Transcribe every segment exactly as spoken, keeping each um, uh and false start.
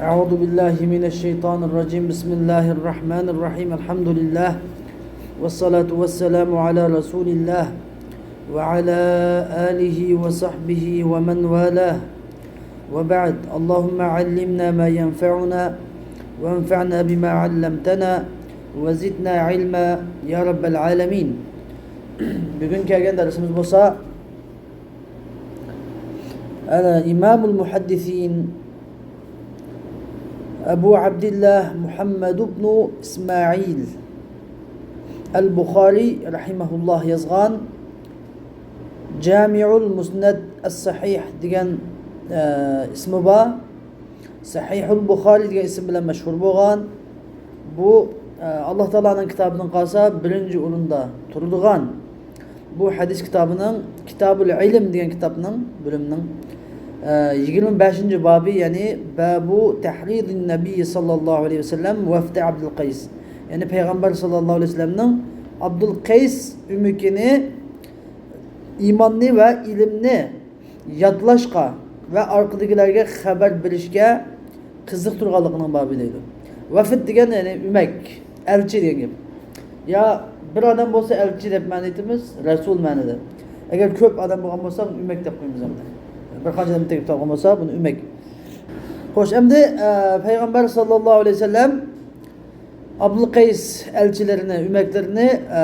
أعوذ بالله من الشيطان الرجيم. بسم الله الرحمن الرحيم. الحمد لله. والصلاة والسلام على رسول الله وعلى آله وصحبه ومن والاه. وبعد. اللهم علمنا ما ينفعنا وانفعنا بما علمتنا وزدنا علما يا رب العالمين. بۈگۈن كەلگەن دەرسىمىز بولسا، ئىمامۇل مۇھەددىسىن ئەبۇ ئابدىللا مۇھەممەد ئىبنۇ ئىسمائىل ئەل بۇخارى رەھىمەھۇللاھ يازغان جامىئۇل مۇسنەد ئەس سەھىھ دېگەن، ئە، ئىسمى بار. سەھىھۇل بۇخارى دېگەن ئىسىم بىلەن مەشھۇر بولغان. بۇ، ئە، ئاللاھ تائالانىڭ كىتابىدىن قالسا بىرىنچى ئورۇندا تۇرىدىغان. بۇ ھەدىس كىتابىنىڭ، كىتابۇل ئىلم دېگەن كىتابنىڭ، بۆلۈمنىڭ، ئە، يىگىرمە بەشىنچى بابى، يەنى بابۇ تەھرىدىن نەبىي ساللاللاھۇ ئەلەيھى ۋەسەللەم ۋەفدە ئابدۇل قەيس. يەنى پەيغەمبەر ساللاللاھۇ ئەلەيھى ۋەسەللەمنىڭ ئابدۇل قەيس ئۆمىكىنى ئىماننى ۋە ئىلىمنى يادلاشقا ۋە ئارقىدىكىلەرگە خەۋەر بېرىشكە قىزىقتۇرغانلىقىنىڭ بابى دەيدۇ. ۋەفد دېگەن، يەنى ئۆمەك، ئەلچى دېگەن گەپ. يا بىر ئادەم بولسا ئەلچى دەپ مەنىدىمىز، رەسۇل مەنىدە. ئەگەر كۆپ ئادەم بولغان بولسا، بۇنى ئۆمەك دەپ قويىمىز ئەمدى. بىر قانچە ئادەم تېگىپ قالغان بولسا، بۇنى ئۆمەك. خوش، ئەمدى، ئە، پەيغەمبەر ساللاللاھۇ ئەلەيھى ۋەسەللەم ئابدۇل قەيس ئەلچىلىرىنى، ئۆمەكلىرىنى، ئە،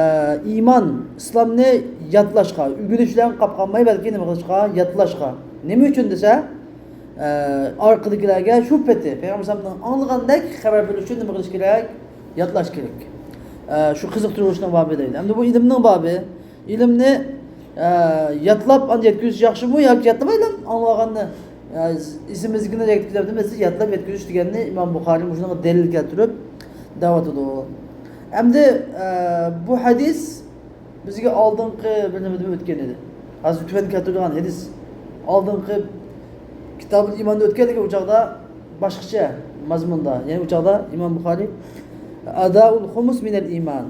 ئىمان، ئىسلامنى يادلاشقا، ئۆگىنىش بىلەن قاپ قالماي، بەلكى نېمە قىلىشقا؟ يادلاشقا. نېمە ئۈچۈن دېسە، ئە، ئارقىدىكىلەرگە شۇ پېتى پەيغەمبەر ئەلەيھىسسالامنىڭ ئاڭلىغاندەك خەۋەر بېرىش ئۈچۈن نېمە قىلىش كېرەك؟ يادلاش كېرەك. ئە، شۇ قىزىقتۇرۇشنىڭ بابى دەيدۇ. ئەمدى بۇ ئىلىمنىڭ بابى. ئىلىمنى، ئە، يادلاپ ئاندىن يەتكۈزۈش ياخشىمۇ ياكى يادلىمايلا ئاڭلىغاننى، ئە، ئېسىمىزدىكىنى يەتكۈزۈپ، يادلاپ يەتكۈزۈش دېگەننى ئىمام بۇخارىي مۇشۇنىڭغا دەلىل كەلتۈرۈپ دەۋاتىدۇ. ئەمدى، ئە، بۇ ھەدىس بىزگە ئالدىنقى بىر نېمىدىن ئۆتكەن ئىدى. ھازىر تۆۋەن كەلتۈرىدىغان ھەدىس ئالدىنقى كىتابۇل ئىماندا ئۆتكەن، لېكىن ئۇ چاغدا باشقىچە مەزمۇندا، يەنى ئۇ چاغدا ئىمام بۇخارىي ئاداءۇل خۇمۇس مىنەل ئىمان،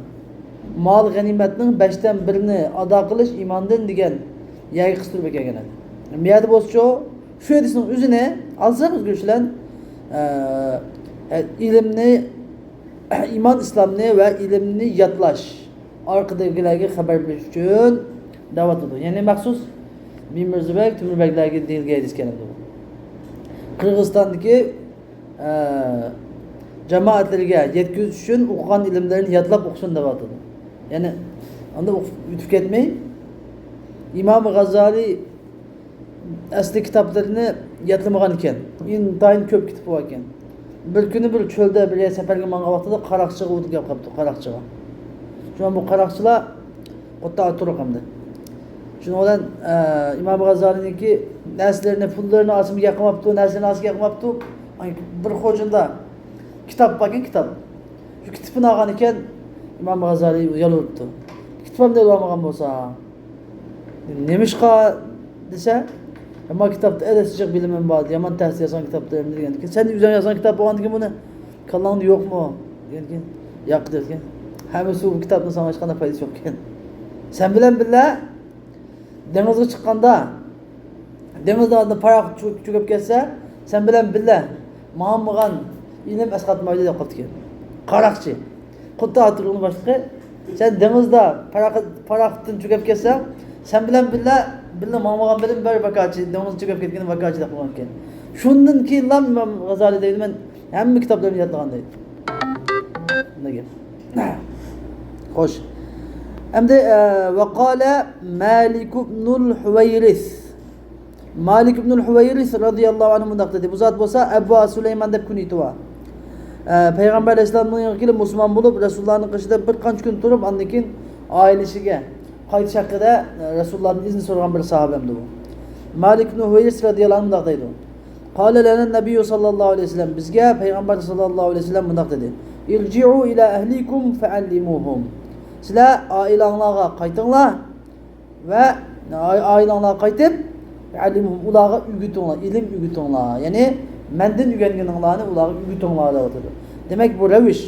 مال غەنىيمەتنىڭ بەشتىن بىرىنى ئادا قىلىش ئىماندىن دېگەن يەرگە قىستۇرۇپ ئەكەلگەن ئىدى. بۇ يەردە بولسىچۇ، شۇ ھەدىسنىڭ ئۆزىنى ئالساق ئۆزگىرىش بىلەن، ئە، ئە، ئىلىمنى، ئىمان، ئىسلامنى ۋە ئىلىمنى يادلاش، ئارقىدىكىلەرگە خەۋەر بېرىش ئۈچۈن دەۋاتىدۇ. يەنى مەخسۇس مىمىرزىبەگ، تۆمۈربەگلەرگە دېيىلگەن ھەدىس ئىكەن بۇ. قىرغىزىستاندىكى، ئە، جامائەتلىرىگە يەتكۈزۈش ئۈچۈن ئوقۇغان ئىلىملىرىنى يادلاپ ئوقۇسۇن دەۋاتىدۇ. يەنى ئاندىن ئوقۇپ ئۆتۈپ كەتمەي، ئىمام غازالىي ئەسلى كىتابلىرىنى يادلىمىغان ئىكەن. ئىنتايىن كۆپ كىتابى بار ئىكەن. بىر كۈنى بىر چۆلدە بىر يەر سەپەرگە ماڭغان ۋاقتىدا قاراقچىغا ئۇدۇل كەپ قاپتۇ، قاراقچىغا. شۇڭا بۇ قاراقچىلار قۇتتا تۇرۇق ئەمدى. شۇنىڭ بىلەن، ئە، ئىمام غازالىينىڭكى نەرسىلىرىنى، پۇللىرىنى ئالسىمۇ گەپ قىلماپتۇ، نەرسىلىرىنى ئالسا گەپ قىلماپتۇ. بىر خوجىنىدا كىتاب باركەن، كىتاب. شۇ كىتابنى ئالغان ئىكەن، ئىمام غازالىي يالۋۇرۇپتۇ. كىتابنى ئېلىۋالمىغان بولسا. نېمىشقا دېسە، ما كىتابتا ئەلەچچىق بىلىمىم بار، يامان تەس يازغان كىتابتا ئەمدى دېگەن. سەن ئۆزۈڭ يازغان كىتاب بولغاندىكىن بۇنى كاللاڭدا يوقمۇ دېگەنكىن، ياق دېگەن. ھەممىسى بۇ كىتابنىڭ ساڭا ھېچقانداق پايدىسى يوق ئىكەن. سەن بىلەن بىللە دېڭىزغا چىققاندا، دېڭىزدا پاراخوت چۆ-، چۆكۈپ كەتسە، سەن بىلەن بىللە ماڭمىغان ئىلىم ئەسقاتمايدۇ دەپ قاپتىكەن. قاراقچى. خۇددى ئاتىلىقنىڭ باشلىقى، سەن دېڭىزدا پاراخوت-، پاراخوتتىن چۆكۈپ كەتسەڭ، سەن بىلەن بىللە، بىللە ماڭمىغان بىلىم بەر ۋاكالەتچى، دېڭىزدا چۆكۈپ كەتكىنى ۋاكالەتچى دەپ قويغان ئىكەن. شۇندىن كېيىنلا ئىمام غازالىي دەيدۇ، مەن ھەممە كىتابلىرىمنى يادلىغان دەيدۇ. بۇنداق گەپ. خوش. ئەمدى، ئە، ۋەقالە مالىك ئىبنۇل ھۇۋەيرىس. مالىك ئىبنۇل ھۇۋەيرىس رازىياللاھۇ ئەنھۇ مۇنداق دېدى. بۇ زات بولسا ئەبۇ سۇلايمان دەپ كۈنىيىتى بار. ئە، پەيغەمبەر ئەلەيھىسسالامنىڭ يېنىغا كېلىپ مۇسۇلمان بولۇپ، رەسۇلۇللانىڭ قېشىدا بىر قانچە كۈن تۇرۇپ، ئاندىن كېيىن ئائىلىسىگە قايتىش ھەققىدە، ئە، رەسۇلۇللادىن ئىزىن سورىغان بىر ساھابەمدۇ بۇ. مالىك ئىبنۇل ھۇۋەيرىس رازىياللاھۇ ئەنھۇ مۇنداق دەيدۇ. قال لنا النبي صلى الله عليه وسلم، بىزگە پەيغەمبەر ساللاللاھۇ ئەلەيھى ۋەسەللەم مۇنداق دېدى. ارجعوا إلى أهليكم فعلموهم. سىلەر ئائىلەڭلارغا قايتىڭلار ۋە ئائىلەڭلارغا قايتىپ، فعلموهم، ئۇلارغا ئۆگىتىڭلار، ئىلىم ئۆگىتىڭلار. يەنى مەندىن ئۆگەنگىنىڭلارنى ئۇلارغا ئۆگىتىڭلار دەۋاتىدۇ. دېمەك، بۇ رەۋىش.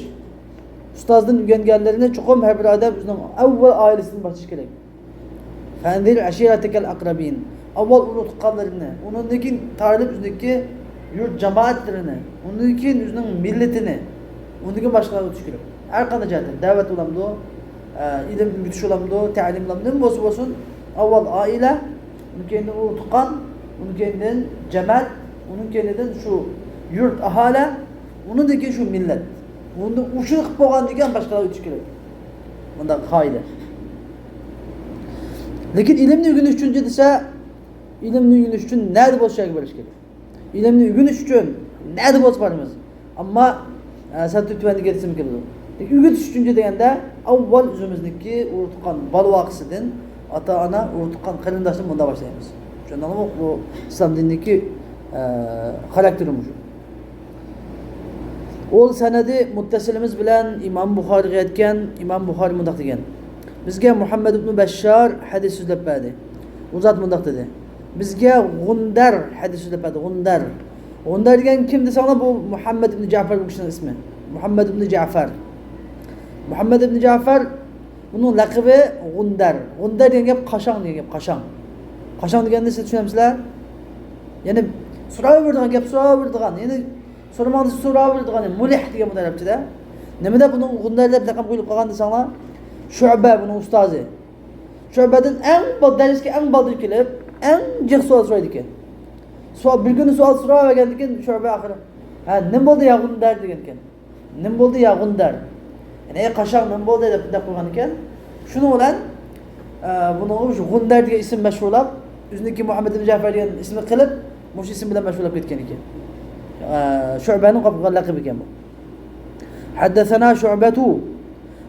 ئۇستازدىن ئۆگەنگەنلىرىنى چوقۇم ھەر بىر ئادەم ئۆزىنىڭ ئەۋۋەل ئائىلىسىدىن باشلىشى كېرەك. فأنذر عشيرتك الأقربين. ئاۋۋال ئۇرۇق تۇغقانلىرىنى، ئۇنىڭدىن كېيىن تارىلىپ ئۆزىنىڭكى يۇرت جامائەتلىرىنى، ئۇندىن كېيىن ئۆزىنىڭ مىللىتىنى، ئۇندىن كېيىن باشقىلارغا ئۆتۈش كېرەك. ھەر قانداق جەھەتتىن، دەۋەت بولامدۇ، ئە، ئىلىم ئۆگىتىش بولامدۇ، تەلىم بولامدۇ، نېمە بولسا بولسۇن، ئاۋۋال ئائىلە، ئۇنىڭ كەينىدىن ئۇرۇق تۇغقان، ئۇنىڭ كەينىدىن جەمەت، ئۇنىڭ كەينىدىن شۇ يۇرت ئاھالە، ئۇنىڭدىن كېيىن شۇ مىللەت. ئۇندا ئۇشۇ قىلىپ بولغاندىن كېيىن باشقىلارغا ئۆتۈش كېرەك. مۇنداق قائىدە. لېكىن ئىلىمنى ئۆگىنىش ئۈچۈن دېسە، ئىلىمنى ئۆگىنىش ئۈچۈن نەدە بولسا شۇ يەرگە بېرىش كېرەك. ئىلىمنى ئۆگىنىش ئۈچۈن نەدە بولسا بارىمىز. ئەمما، ئە، سەل تۆۋەندىكى دېسەم كېلىدۇ. ئۆگىتىش ئۈچۈن دېگەندە، ئاۋۋال ئۆزىمىزنىڭكى ئۇرۇق تۇغقان بالا ۋاقىتسىدىن، ئاتا ئانا، ئۇرۇق تۇغقان قېرىنداشتىن مۇنداق باشلايمىز. چۈشەندىڭىزمۇ؟ بۇ ئىسلام دىنىدىكى، ئە، خاراكتېرى مۇشۇ. ئۇل سەنەدى مۇتتەسىلىمىز بىلەن ئىمام بۇخارىغا يەتكەن. ئىمام بۇخارى مۇنداق دېگەن: بىزگە مۇھەممەد ئىبنى بەششار ھەدىس سۆزلەپ بەردى. ئۇ زات مۇنداق دېدى: بىزگە غۇندەر ھەدىس سۆزلەپ بەردى. غۇندەر. غۇندەر دېگەن كىم دېسەڭلار، بۇ مۇھەممەد ئىبنى جەفەر بۇ كىشىنىڭ ئىسمى. مۇھەممەد ئىبنى جەفەر. مۇھەممەد ئىبنى جەفەر، بۇنىڭ لەقىبى غۇندەر. غۇندەر دېگەن گەپ قاشاڭ دېگەن گەپ، قاشاڭ. قاشاڭ دېگەننى سىز چۈشىنەمسىلەر؟ يەنى سوراۋېرىدىغان گەپ، سوراۋېرىدىغان، يەنى سورىماڭ دېسە سوراۋېرىدىغان، يەنى مۇلىھ دېگەن بۇ ئەرەبچىدە. نېمىدە بۇنىڭ غۇندەر دەپ لەقەم قويۇلۇپ قالغان دېسەڭلار، شۇئبە بۇنىڭ ئۇستازى. شۇئبەدىن ئەڭ بال-، دەرسكە ئەڭ بالدۇر كېلىپ، ئەڭ جىق سوئال سورايدىكەن. سوئال، بىر كۈنى سوئال سوراۋەرگەندىن كېيىن شۇئبە ئاخىرى، ھە، نېمە بولدى يا غۇندەر دېگەنكەن. نېمە بولدى يا غۇندەر؟ يەنى، ئەي قاشاڭ، نېمە بولدى دەپ، دەپ قويغانىكەن. شۇنىڭ بىلەن، ئە، بۇنىڭغا شۇ غۇندەر دېگەن ئىسىم مەشھۇرلاپ، ئۆزىنىڭكى مۇھەممەد ئىبن جەفەر دېگەن ئىسمى قىلىپ، مۇشۇ ئىسىم بىلەن مەشھۇرلاپ كەتكەنىكەن. ئە، شۇئبەنىڭ قويۇپ قويغان لەقىبى ئىكەن بۇ. حدثنا شعبة.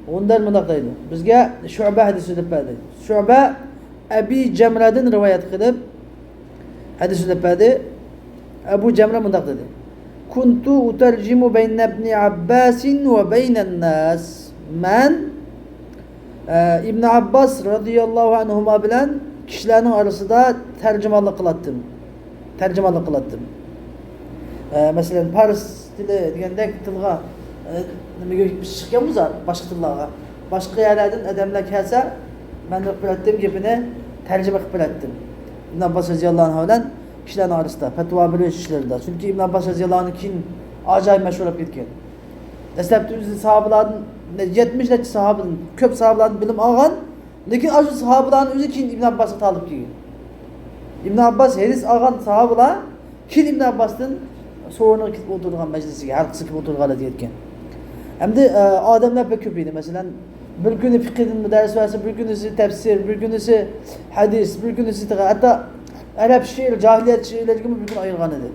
غۇندەر مۇنداق دەيدۇ: بىزگە شۇئبە ھەدىس سۆزلەپ بەردى. شۇئبە ئەبى جەمرەدىن رىۋايەت قىلىپ، ھەدىس سۆزلەپ بەردى. ئەبۇ جەمرە مۇنداق دېدى: كنت أترجم بين ابن عباس وبين الناس. مەن، ئە، ئىبن ئابباس رەزىياللاھۇ ئەنھۇما بىلەن كىشىلەرنىڭ ئارىسىدا تەرجىمانلىق قىلاتتىم. تەرجىمانلىق قىلاتتىم. ئە، مەسىلەن، پارس تىلى دېگەندەك تىلغا، ئە، نېمىگە چىققان بولسا، باشقا تىللارغا، باشقا يەرلەردىن ئادەملەر كەلسە، مەن نېمە قىلىپ بېرەتتىم، گېپىنى تەرجىمە قىلىپ بېرەتتىم. ئىبن ئابباس رەزىياللاھۇ ئەنھۇ بىلەن كىشىلەرنىڭ ئارىسىدا پەتىۋا بېرىش ئىشلىرىدا. چۈنكى ئىبن ئابباس رەزىياللاھۇ ئەنھۇ كېيىن ئاجايىپ مەشھۇرلاپ كەتكەن. دەسلەپتە ئۆزى ساھابىلاردىن، يەتمىش نەچچە ساھابىدىن، كۆپ ساھابىلاردىن بىلىم ئالغان، لېكىن ئاشۇ ساھابىلارنىڭ ئۆزى كېيىن ئىبن ئابباسقا تالىپ كەلگەن. ئىبن ئابباس ھەدىس ئالغان ساھابىلار كېيىن ئىبن ئابباستىن سورۇنغا كېلىپ ئولتۇرىدىغان، مەجلىسىگە، ھەلقىسىگە كېلىپ ئولتۇرغانلار دېگەن. ئەمدى، ئە، ئادەملەر بەك كۆپ ئىدى. مەسىلەن، بىر كۈنى فىقىدىن دەرس بەرسە، بىر كۈنىسى تەپسىر، بىر كۈنىسى ھەدىس، بىر كۈنىسى تېخى ھەتتا ئەرەب شېئىر، جاھىلىيەت شېئىرلىرىگىمۇ بىر كۈن ئايرىغان ئىدى.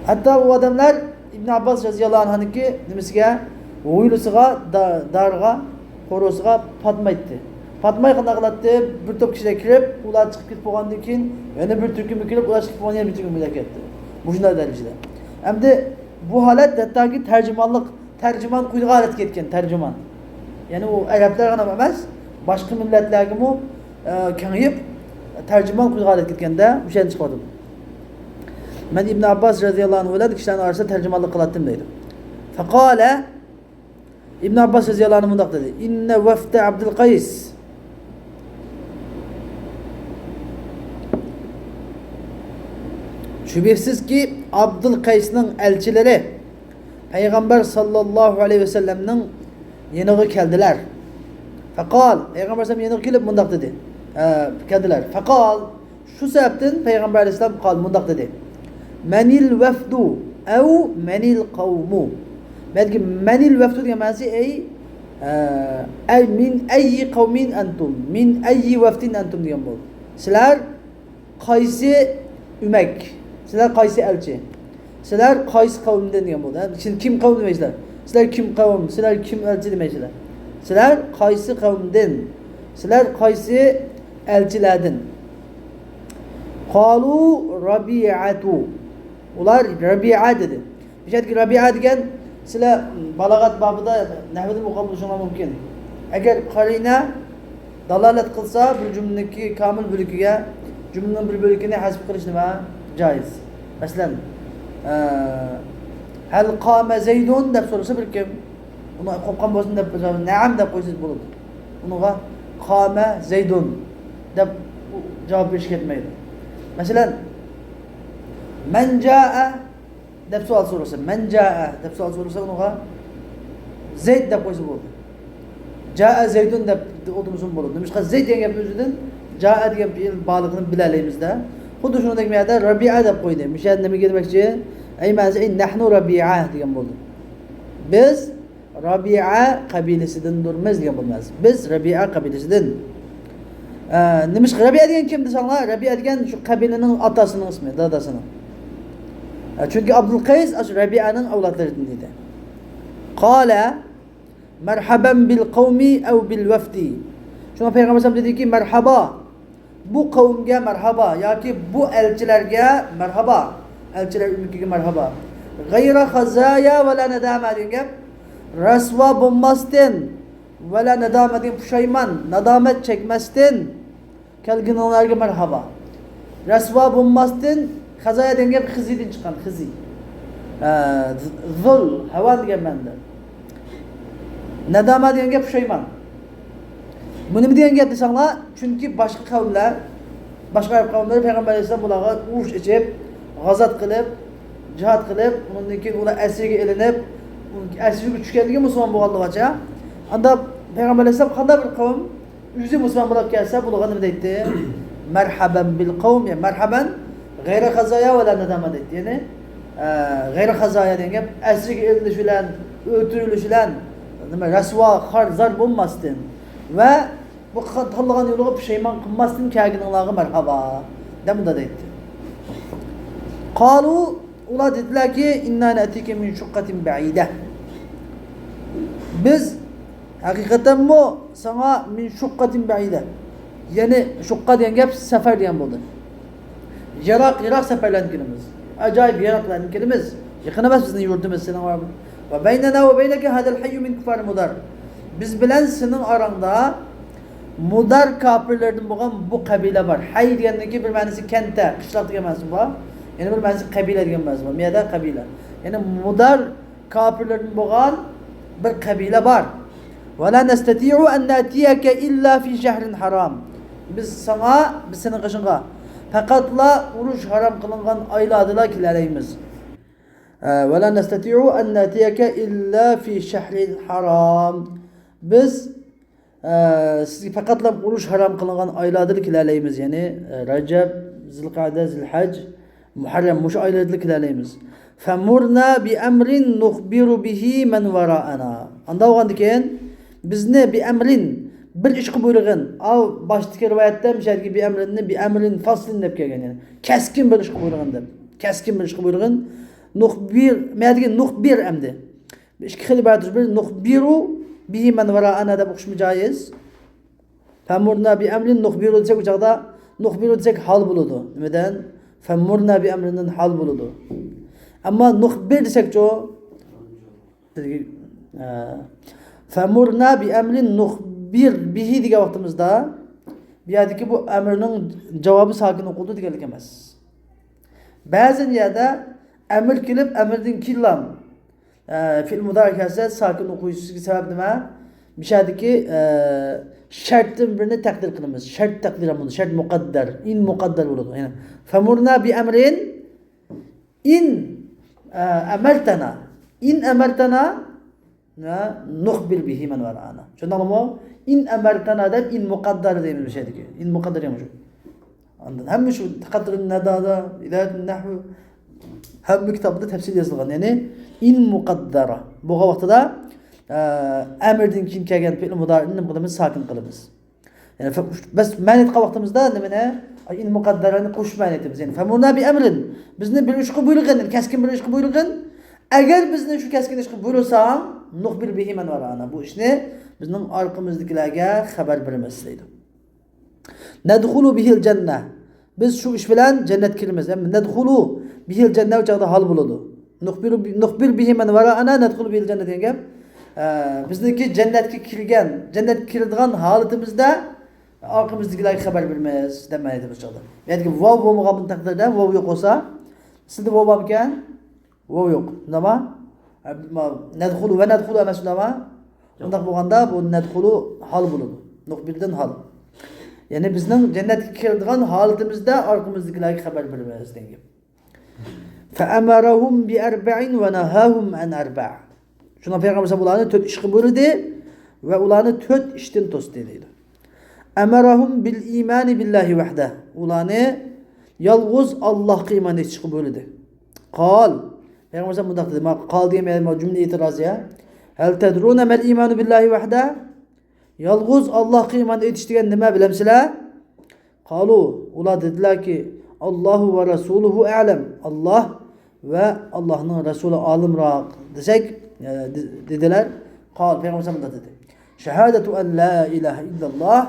ھەتتا ئۇ ئادەملەر ئىبن ئابباس رەزىياللاھۇ ئەنھۇنىڭكى نېمىسىگە، ھويلىسىغا، دا-، دارىغا، قورۇسىغا پاتمايتتى. پاتماي قانداق قىلاتتى؟ بىر توپ كىشىلەر كىرىپ، ئۇلار چىقىپ كېتىپ بولغاندىن كېيىن، يەنە بىر تۈركۈمى كىرىپ، ئۇلار چىقىپ بولغان يەنە بىر تۈركۈمى كىرىپ كەتتى. مۇشۇنداق دەرىجىدە. ئەمدى بۇ ھالەت ھەتتاكى تەرجىمانلىق، تەرجىمان قويىدىغان ھالەتكە يەتكەن، تەرجىمان. يەنى ئۇ ئەرەبلەرگە ئەمەس، باشقا مىللەتلەرگىمۇ، ئە، كېڭىيىپ، تەرجىمان قويىدىغان ھالەتكە يەتكەندە، مۇشۇ يەردىن چىقىۋاتىدۇ. مەن ئىبن ئابباس رەزىياللاھۇ ئەنھۇ بىلەن كىشىلەرنىڭ ئارىسىدا تەرجىمانلىق قىلاتتىم دەيدۇ. فقال، ئىبن ئابباس رەزىياللاھۇ ئەنھۇ مۇنداق دېدى: إن وفد عبد القيس. شۈبھىسىزكى، ئابدۇل قەيسنىڭ ئەلچىلىرى پەيغەمبەر ساللاللاھۇ ئەلەيھى ۋەسەللەمنىڭ يېنىغا كەلدىلەر. فقال، پەيغەمبەر ئەلەيھىسسالام يېنىغا كېلىپ مۇنداق دېدى. ئە، كەلدىلەر. فقال، شۇ سەۋەبتىن پەيغەمبەر ئەلەيھىسسالام قال، مۇنداق دېدى: من الوفد أو من القوم. بەلكى من الوفد دېگەن مەنىسى، ئەي، ئە، ئەي، من أي قوم أنتم، من أي وفد أنتم دېگەن بولدى. سىلەر قايسى ئۆمەك؟ سىلەر قايسى ئەلچى؟ سىلەر قايسى قەۋمدىن دېگەن بولدى. ھە، سىز كىم قەۋم دېمەيسىلەر. سىلەر كىم قەۋم؟ سىلەر كىم ئەلچى دېمەيسىلەر. سىلەر قايسى قەۋمدىن؟ سىلەر قايسى ئەلچىلەردىن؟ قالوا ربيعة. ئۇلار رەبىئە دېدى. بۇ يەردىكى رەبىئە دېگەن، سىلەر بالاغەت بابىدا نەھۋىدىن ئوقۇغان بولۇشۇڭلار مۇمكىن. ئەگەر قەرىنە دالالەت قىلسا، بىر جۈملىنىڭكى كامىل بۆلىكىگە جۈملىنىڭ بىر بۆلىكىنى ھەزپ قىلىش نېمە؟ جائىز. مەسىلەن، ئە، ھەل قامە زەيدۇن دەپ سورىسا بىر كىم، ئۇنى قوپقان بولسۇن دەپ، نەئەم دەپ قويسىڭىز بولىدۇ. ئۇنىڭغا قامە زەيدۇن دەپ جاۋاب بېرىش كەتمەيدۇ. مەسىلەن، مەن جائە دەپ سوئال سورىسا، مەن جائە دەپ سوئال سورىسا، ئۇنىڭغا زەيد دەپ قويسا بولدى. جائە زەيدۇن دەپ ئولتۇرمىسىمۇ بولىدۇ. نېمىشقا زەيد دېگەن گەپنىڭ ئۆزىدىن جائە دېگەن پېئىل بارلىقىنى بىلەلەيمىز-دە. خۇددى شۇنىڭدەك بۇ يەردە رەبىئە دەپ قويدى. مۇشۇ يەردە نېمە دېمەكچى؟ ئەي مەنىسى، ئەي نەھنۇ رەبىئە دېگەن بولدى. بىز رەبىئە قەبىلىسىدىندۇرمىز دېگەن بولدى. بىز رەبىئە قەبىلىسىدىن. ئە، نېمىشقا رەبىئە دېگەن كىم دېسەڭلار، رەبىئە دېگەن شۇ قەبىلىنىڭ ئاتاسىنىڭ ئىسمى، دادىسىنىڭ. ئە، چۈنكى ئابدۇل قەيس ئاشۇ رەبىئەنىڭ ئەۋلادلىرىدىن ئىدى. قالە مەرھەبەن بىل قەۋمى ئەۋ بىل ۋەفدى. شۇڭا پەيغەمبەر ئەلەيھىسسالام دېدىكى، مەرھابا، بۇ قەۋمگە مەرھابا ياكى بۇ ئەلچىلەرگە مەرھابا، ئەلچىلەر ئۆمىكىگە مەرھابا. غەيرە خازايا ۋەلا نەدامە دېگەن گەپ، رەسۋا بولماستىن، ۋەلا نەدامە دېگەن پۇشايمان، نادامەت چەكمەستىن، كەلگىنىڭلارغا مەرھابا. رەسۋا بولماستىن، خازايا دېگەن گەپ خىزىدىن چىققان، خىزى. ئە، زۇل، ھاۋان دېگەن مەنىدە. نەداما دېگەن گەپ پۇشايمان. بۇ نېمە دېگەن گەپ دېسەڭلار، چۈنكى باشقا قەۋملەر، باشقا ئەرەب قەۋملىرى پەيغەمبەر ئەلەيھىسسالام بۇلارغا ئۇرۇش ئېچىپ، غازات قىلىپ، جىھاد قىلىپ، ئۇنىڭدىن كېيىن ئۇلار ئەسىرگە ئېلىنىپ، ئەسىرگە چۈشكەندىن كېيىن مۇسۇلمان بولغانلىغاچە، ئاندا پەيغەمبەر ئەلەيھىسسالام قانداق بىر قەۋم ئۆزى مۇسۇلمان بولۇپ كەلسە، بۇلارغا نېمە دەيتتى؟ مەرھەبەن بىل قەۋم، يا مەرھەبەن غەيرە خازايا ۋەلا نەدامە دەيتتى. يەنى، ئە، غەيرە خازايا دېگەن گەپ ئەسىرگە ئېلىنىش بىلەن، ئۆلتۈرۈلۈش بىلەن، نېمە، رەسۋا، خار، زار بولماستىن ۋە بۇ قىلغان، تاللىغان يولىغا پۇشايمان قىلماستىن كەلگىنىڭلارغا مەرھابا، دەپ مۇنداق دەيتتى. قالۇ، ئۇلار دېدىلەركى، ئىننا نەتىكە مىن شۇققەتىن بەئىدە. بىز ھەقىقەتەنمۇ ساڭا مىن شۇققەتىن بەئىدە. يەنى شۇققا دېگەن گەپ سەفەر دېگەن بولدى. يىراق، يىراق سەپەرلەردىن كېلىمىز. ئاجايىپ يىراقلاردىن كېلىمىز. يېقىن ئەمەس بىزنىڭ يۇرتىمىز سېنىڭ ۋە، ۋە بەينەنا ۋە بەينەكە ھازال ھەييۇ مىن كۇففارى مۇدار. بىز بىلەن سېنىڭ ئاراڭدا مۇدار كاپىرلىرىدىن بولغان بۇ قەبىلە بار. ھەي دېگەندىكى بىر مەنىسى كەنتە، قىشلاق دېگەن مەنىسى بار. يەنە بىر مەنىسى قەبىلە دېگەن مەنىسى بار. مۇ يەردە قەبىلە. يەنى مۇدار كاپىرلىرىدىن بولغان بىر قەبىلە بار. ۋەلا نەستەتىئۇ ئەن نەتىيەكە ئىللا فى شەھرىن ھارام. بىز ساڭا، بىز سېنىڭ قېشىڭغا پەقەتلا ئۇرۇش ھارام قىلىنغان ئايلاردىلا كېلەلەيمىز. ئە، ۋەلا نەستەتىئۇ ئەن نەتىيەكە ئىللا فى شەھرىن ھارام. بىز، ئە، سىزگە پەقەتلا ئۇرۇش ھارام قىلىنغان ئايلاردىلا كېلەلەيمىز. يەنى، ئە، رەجەب، زىلقەدە، زىلھەج، مۇھەررەم، مۇشۇ ئايلاردىلا كېلەلەيمىز. فەمۇرنا بىئەمرىن نۇخبىرۇ بىھى مەن ۋاراءەنا. ئاندا بولغاندىكىن، بىزنى بىئەمرىن، بىر ئىشقا بۇيرۇغىن. ئاۋ، باشتىكى رىۋايەتتە مۇشۇ يەردىكى بىئەمرىننى بىئەمرىن فاسلىن دەپ كەلگەن. يەنى كەسكىن بىر ئىشقا بۇيرۇغىن دەپ. كەسكىن بىر ئىشقا بۇيرۇغىن. نۇخبىر، مەدىكى نۇخبىر ئەمدى. ئىككى خىل ئىبارەت، بىر نۇخبىرۇ بىھى مەن ۋاراءەنا دەپ ئوقۇشمۇ جايىز؟ فەمۇرنا بىئەمرىن نۇخبىرۇ دېسەك، ئۇ چاغدا نۇخبىرۇ دېسەك ھال بولىدۇ. نېمىدىن؟ فەمۇرنا بىئەمرىندىن ھال بولىدۇ. ئەمما نۇخبىر دېسەكچۇ؟ ئە، فەمۇرنا بىئەمرىن نۇخبىر بىھى دېگەن ۋاقتىمىزدا، بۇ يەردىكى بۇ ئەمرنىڭ جاۋابى ساكىن ئوقۇلىدۇ دېگەنلىك ئەمەس. بەزى يەردە ئەمر كېلىپ، ئەمردىن كېيىنلا، ئە، فېئىل مۇدارى كەلسە، ساكىن ئوقۇشىدىكى سەۋەب نېمە؟ مۇشۇ يەردىكى، ئە، شەرتتىن بىرنى تەقدىر قىلىمىز. شەرت تەقدىر بولىدۇ، شەرت مۇقەددەر، ئىن مۇقەددەر بولىدۇ. يەنى، فەمۇرنا بىئەمرىن ئىن، ئە، ئەمەرتەنا. ئىن ئەمەرتەنا، نۇخبىر بىھى مەن ۋاراءەنا. چۈشەندىڭلارمۇ؟ ئىن ئەمەرتەنا دەپ ئىن مۇقەددەر دەيمىز مۇشۇ يەردىكى. ئىن مۇقەددەر دېگەن مۇشۇ. ئاندىن ھەممە شۇ تەقەددۇرۇن نەدادا، ھىدايەتۇن نەھۋى، ھەممە كىتابدا تەپسىل يېزىلغان. يەنى ئىن مۇقەددەرە. بولغان ۋاقتىدا، ئە، ئەمردىن كېيىن كەلگەن پېئىل مۇدارىنى نېمە قىلىمىز؟ ساكىن قىلىمىز. يەنى فە-، بەس مەنى ئېيتقان ۋاقتىمىزدا نېمىنى؟ ئىن مۇقەددەرەنى قوشۇپ مەنى ئېيتىمىز. يەنى فەمۇرنا بىئەمرىن. بىزنى بىر ئىشقا بۇيرۇغىن، يەنى كەسكىن بىر ئىشقا بۇيرۇغىن. ئەگەر بىزنى شۇ كەسكىن ئىشقا بۇيرۇساڭ، نۇخبىر بىھى مەن ۋاراءەنا. بۇ ئىشنى بىزنىڭ ئارقىمىزدىكىلەرگە خەۋەر بېرىمىز دەيدۇ. نەدخۇلۇ بىھىل جەننە. بىز شۇ ئىش بىلەن جەننەتكە كىرىمىز. ئەمما نەدخۇلۇ بىھىل جەننە ئۇ چاغدا ھال بولىدۇ. نۇخبىرۇ بى-، نۇخبىر بىھى مەن ۋاراءەنا نەدخۇلۇ بىھىل جەننە دېگەن گەپ. ئە، بىزنىڭكى جەننەتكە كىرگەن، جەننەتكە كىرىدىغان ھالىتىمىزدە ئارقىمىزدىكىلەرگە خەۋەر بېرىمىز دەپ مەنە ئېيتىمىز چاغدا. بۇ يەردىكى ۋاۋ بولمىغان تەقدىردە، ۋاۋ يوق بولسا، سىلىدە ۋاۋ بارمىكەن؟ ۋاۋ يوق. شۇنداقما؟ ئە، ما-، نەدخۇلۇ ۋە نەدخۇلۇ ئەمەس، شۇنداقما؟ يوق. ئۇنداق بولغاندا بۇ نەدخۇلۇ ھال بولىدۇ. نۇخبىردىن ھال. يەنى بىزنىڭ جەننەتكە كىرىدىغان ھالىتىمىزدە ئارقىمىزدىكىلەرگە خەۋەر بېرىمىز دېگەن گەپ. فأمرهم بأربع ونهاهم عن أربع. شۇڭا پەيغەمبەر ئەلەيھىسسالام ئۇلارنى تۆت ئىشقا بۇيرۇدى ۋە ئۇلارنى تۆت ئىشتىن توستى دەيدۇ. أمرهم بالإيمان بالله وحده. ئۇلارنى يالغۇز ئاللاھقا ئىمان ئېيتىشقا بۇيرۇدى. قال. پەيغەمبەر ئەلەيھىسسالام مۇنداق دېدى. ما قال دېگەن مەنە جۈملە ئېتىرازىيە. هل تدرون ما الإيمان بالله وحده؟ يالغۇز ئاللاھقا ئىمان ئېيتىش دېگەن نېمە، بىلەمسىلەر؟ قالوا، ئۇلار دېدىلەركى، الله ورسوله أعلم، ئاللاھ ۋە ئاللاھنىڭ رەسۇلى ئالىمراق دېسەك، ئە، دې-، دېدىلەر. قال، پەيغەمبەر ئەلەيھىسسالام مۇنداق دېدى. شهادة أن لا إله إلا الله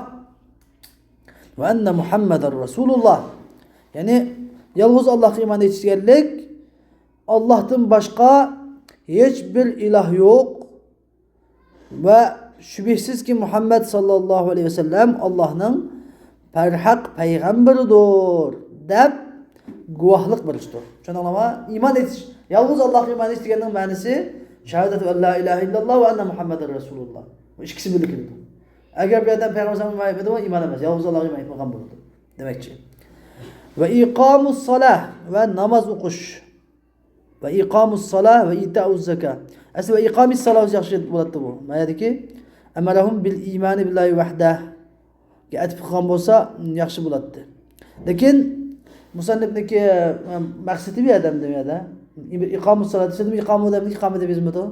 وأن محمدا رسول الله. يەنى، يالغۇز ئاللاھقا ئىمان ئېيتىش دېگەنلىك، ئاللاھتىن باشقا ھېچ بىر ئىلاھ يوق، ۋە شۈبھىسىزكى، مۇھەممەد ساللاللاھۇ ئەلەيھى ۋەسەللەم ئاللاھنىڭ بەرھەق پەيغەمبىرىدۇر، دەپ گۇۋاھلىق بېرىشتۇر. چۈشەندىڭلارمۇ؟ ئىمان ئېيتىش، يالغۇز ئاللاھقا ئىمان ئېيتىش دېگەننىڭ مەنىسى شاھادەتۇ ئەن لا ئىلاھە ئىللاللاھ ۋە ئەننە مۇھەممەدەن رەسۇلۇللاھ. بۇ ئىككىسى بىللە كېلىدۇ. ئەگەر بۇ ئادەم پەيغەمبەر ئەلەيھىسسالامغا ئىمان ئېيتمىدىمۇ، ئىمان ئەمەس، يالغۇز ئاللاھقا ئىمان ئېيتمىغان بولىدۇ دېمەكچى. ۋە ئىقامۇس سالاھ، ۋە ناماز ئوقۇش. ۋە ئىقامۇس سالاھ ۋە ئىتائۇز زاكا. ئەسلى ۋە ئىقامىس سالاھ ياخشى بولاتتى بۇ. ما يەردىكى، ئەمەرەھۇم بىل ئىمانى بىللاھى ۋەھدەھ گە ئەتىپ قىلغان بولسا ياخشى بولاتتى. لېكىن مۇسەننىپنىڭكى، ئە، مەقسىتى بۇ يەردە، بۇ يەردە. ئىقامۇس سالاھ دېسە، ئىقامۇ دەمدى، ئىقامە دەپ يېزىلمىدى.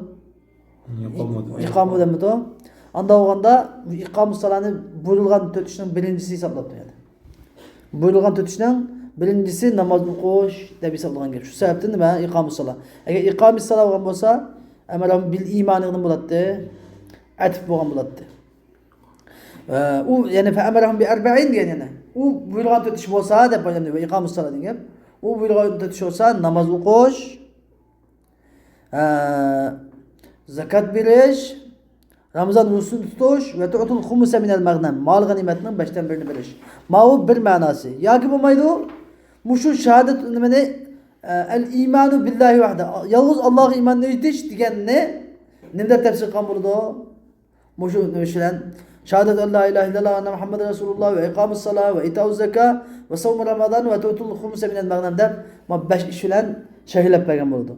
ئىقامە دەپ. ئىقامە دەمدى. ئاندا بولغاندا ئىقامۇس سالاھنى بۇيرۇلغان تۆت ئىشنىڭ بىرىنچىسى ھېسابلاپتۇ يەردە. بۇيرۇلغان تۆت ئىشنىڭ بىرىنچىسى ناماز ئوقۇش دەپ ھېسابلىغان گەپ. شۇ سەۋەبتىن نېمە؟ ئىقامۇس سالاھ. ئەگەر ئىقامىس سالاھ بولغان بولسا، ئەمەرەھۇم بىل ئىمانى بولاتتى. ئەتىپ بولغان بولاتتى. ئە، ئۇ، يەنى، فەئەمەرەھۇم بىئەربەئىن دېگەن، يەنى. ئۇ بۇيرۇغان تۆت ئىش بولسا دەپ بايان، ۋە ئىقامۇس سالاھ دېگەن گەپ. ئۇ بۇيرۇغان تۆت ئىش بولسا، ناماز ئوقۇش، ئە، زاكات بېرىش، رامىزان روزىسىنى تۇتۇش ۋە تۇئتۇل خۇمۇسە مىنەل مەغنەم، مال غەنىيمەتنىڭ بەشتىن بىرىنى بېرىش. ماۋۇ بىر مەناسى. ياكى بولمايدۇ، مۇشۇ شاھادەت نېمىنى، ئە، ئەل ئىمانۇ بىللاھى ۋەھدە، يالغۇز ئاللاھقا ئىمان ئېيتىش دېگەننى نېمە دەپ تەپسىر قىلغان بولىدۇ؟ مۇشۇ ئىش بىلەن شاھادەت ئەن لا ئىلاھە ئىللاللاھ ۋە ئەننە مۇھەممەدەن رەسۇلۇللاھ ۋە ئىقامۇس سالاھ ۋە ئىتائۇز زاكا ۋە سەۋمۇ رامازان ۋە تۇئتۇل خۇمۇسە مىنەل مەغنەم دەپ، ما بەش ئىش بىلەن شەرھلەپ بەرگەن بولىدۇ.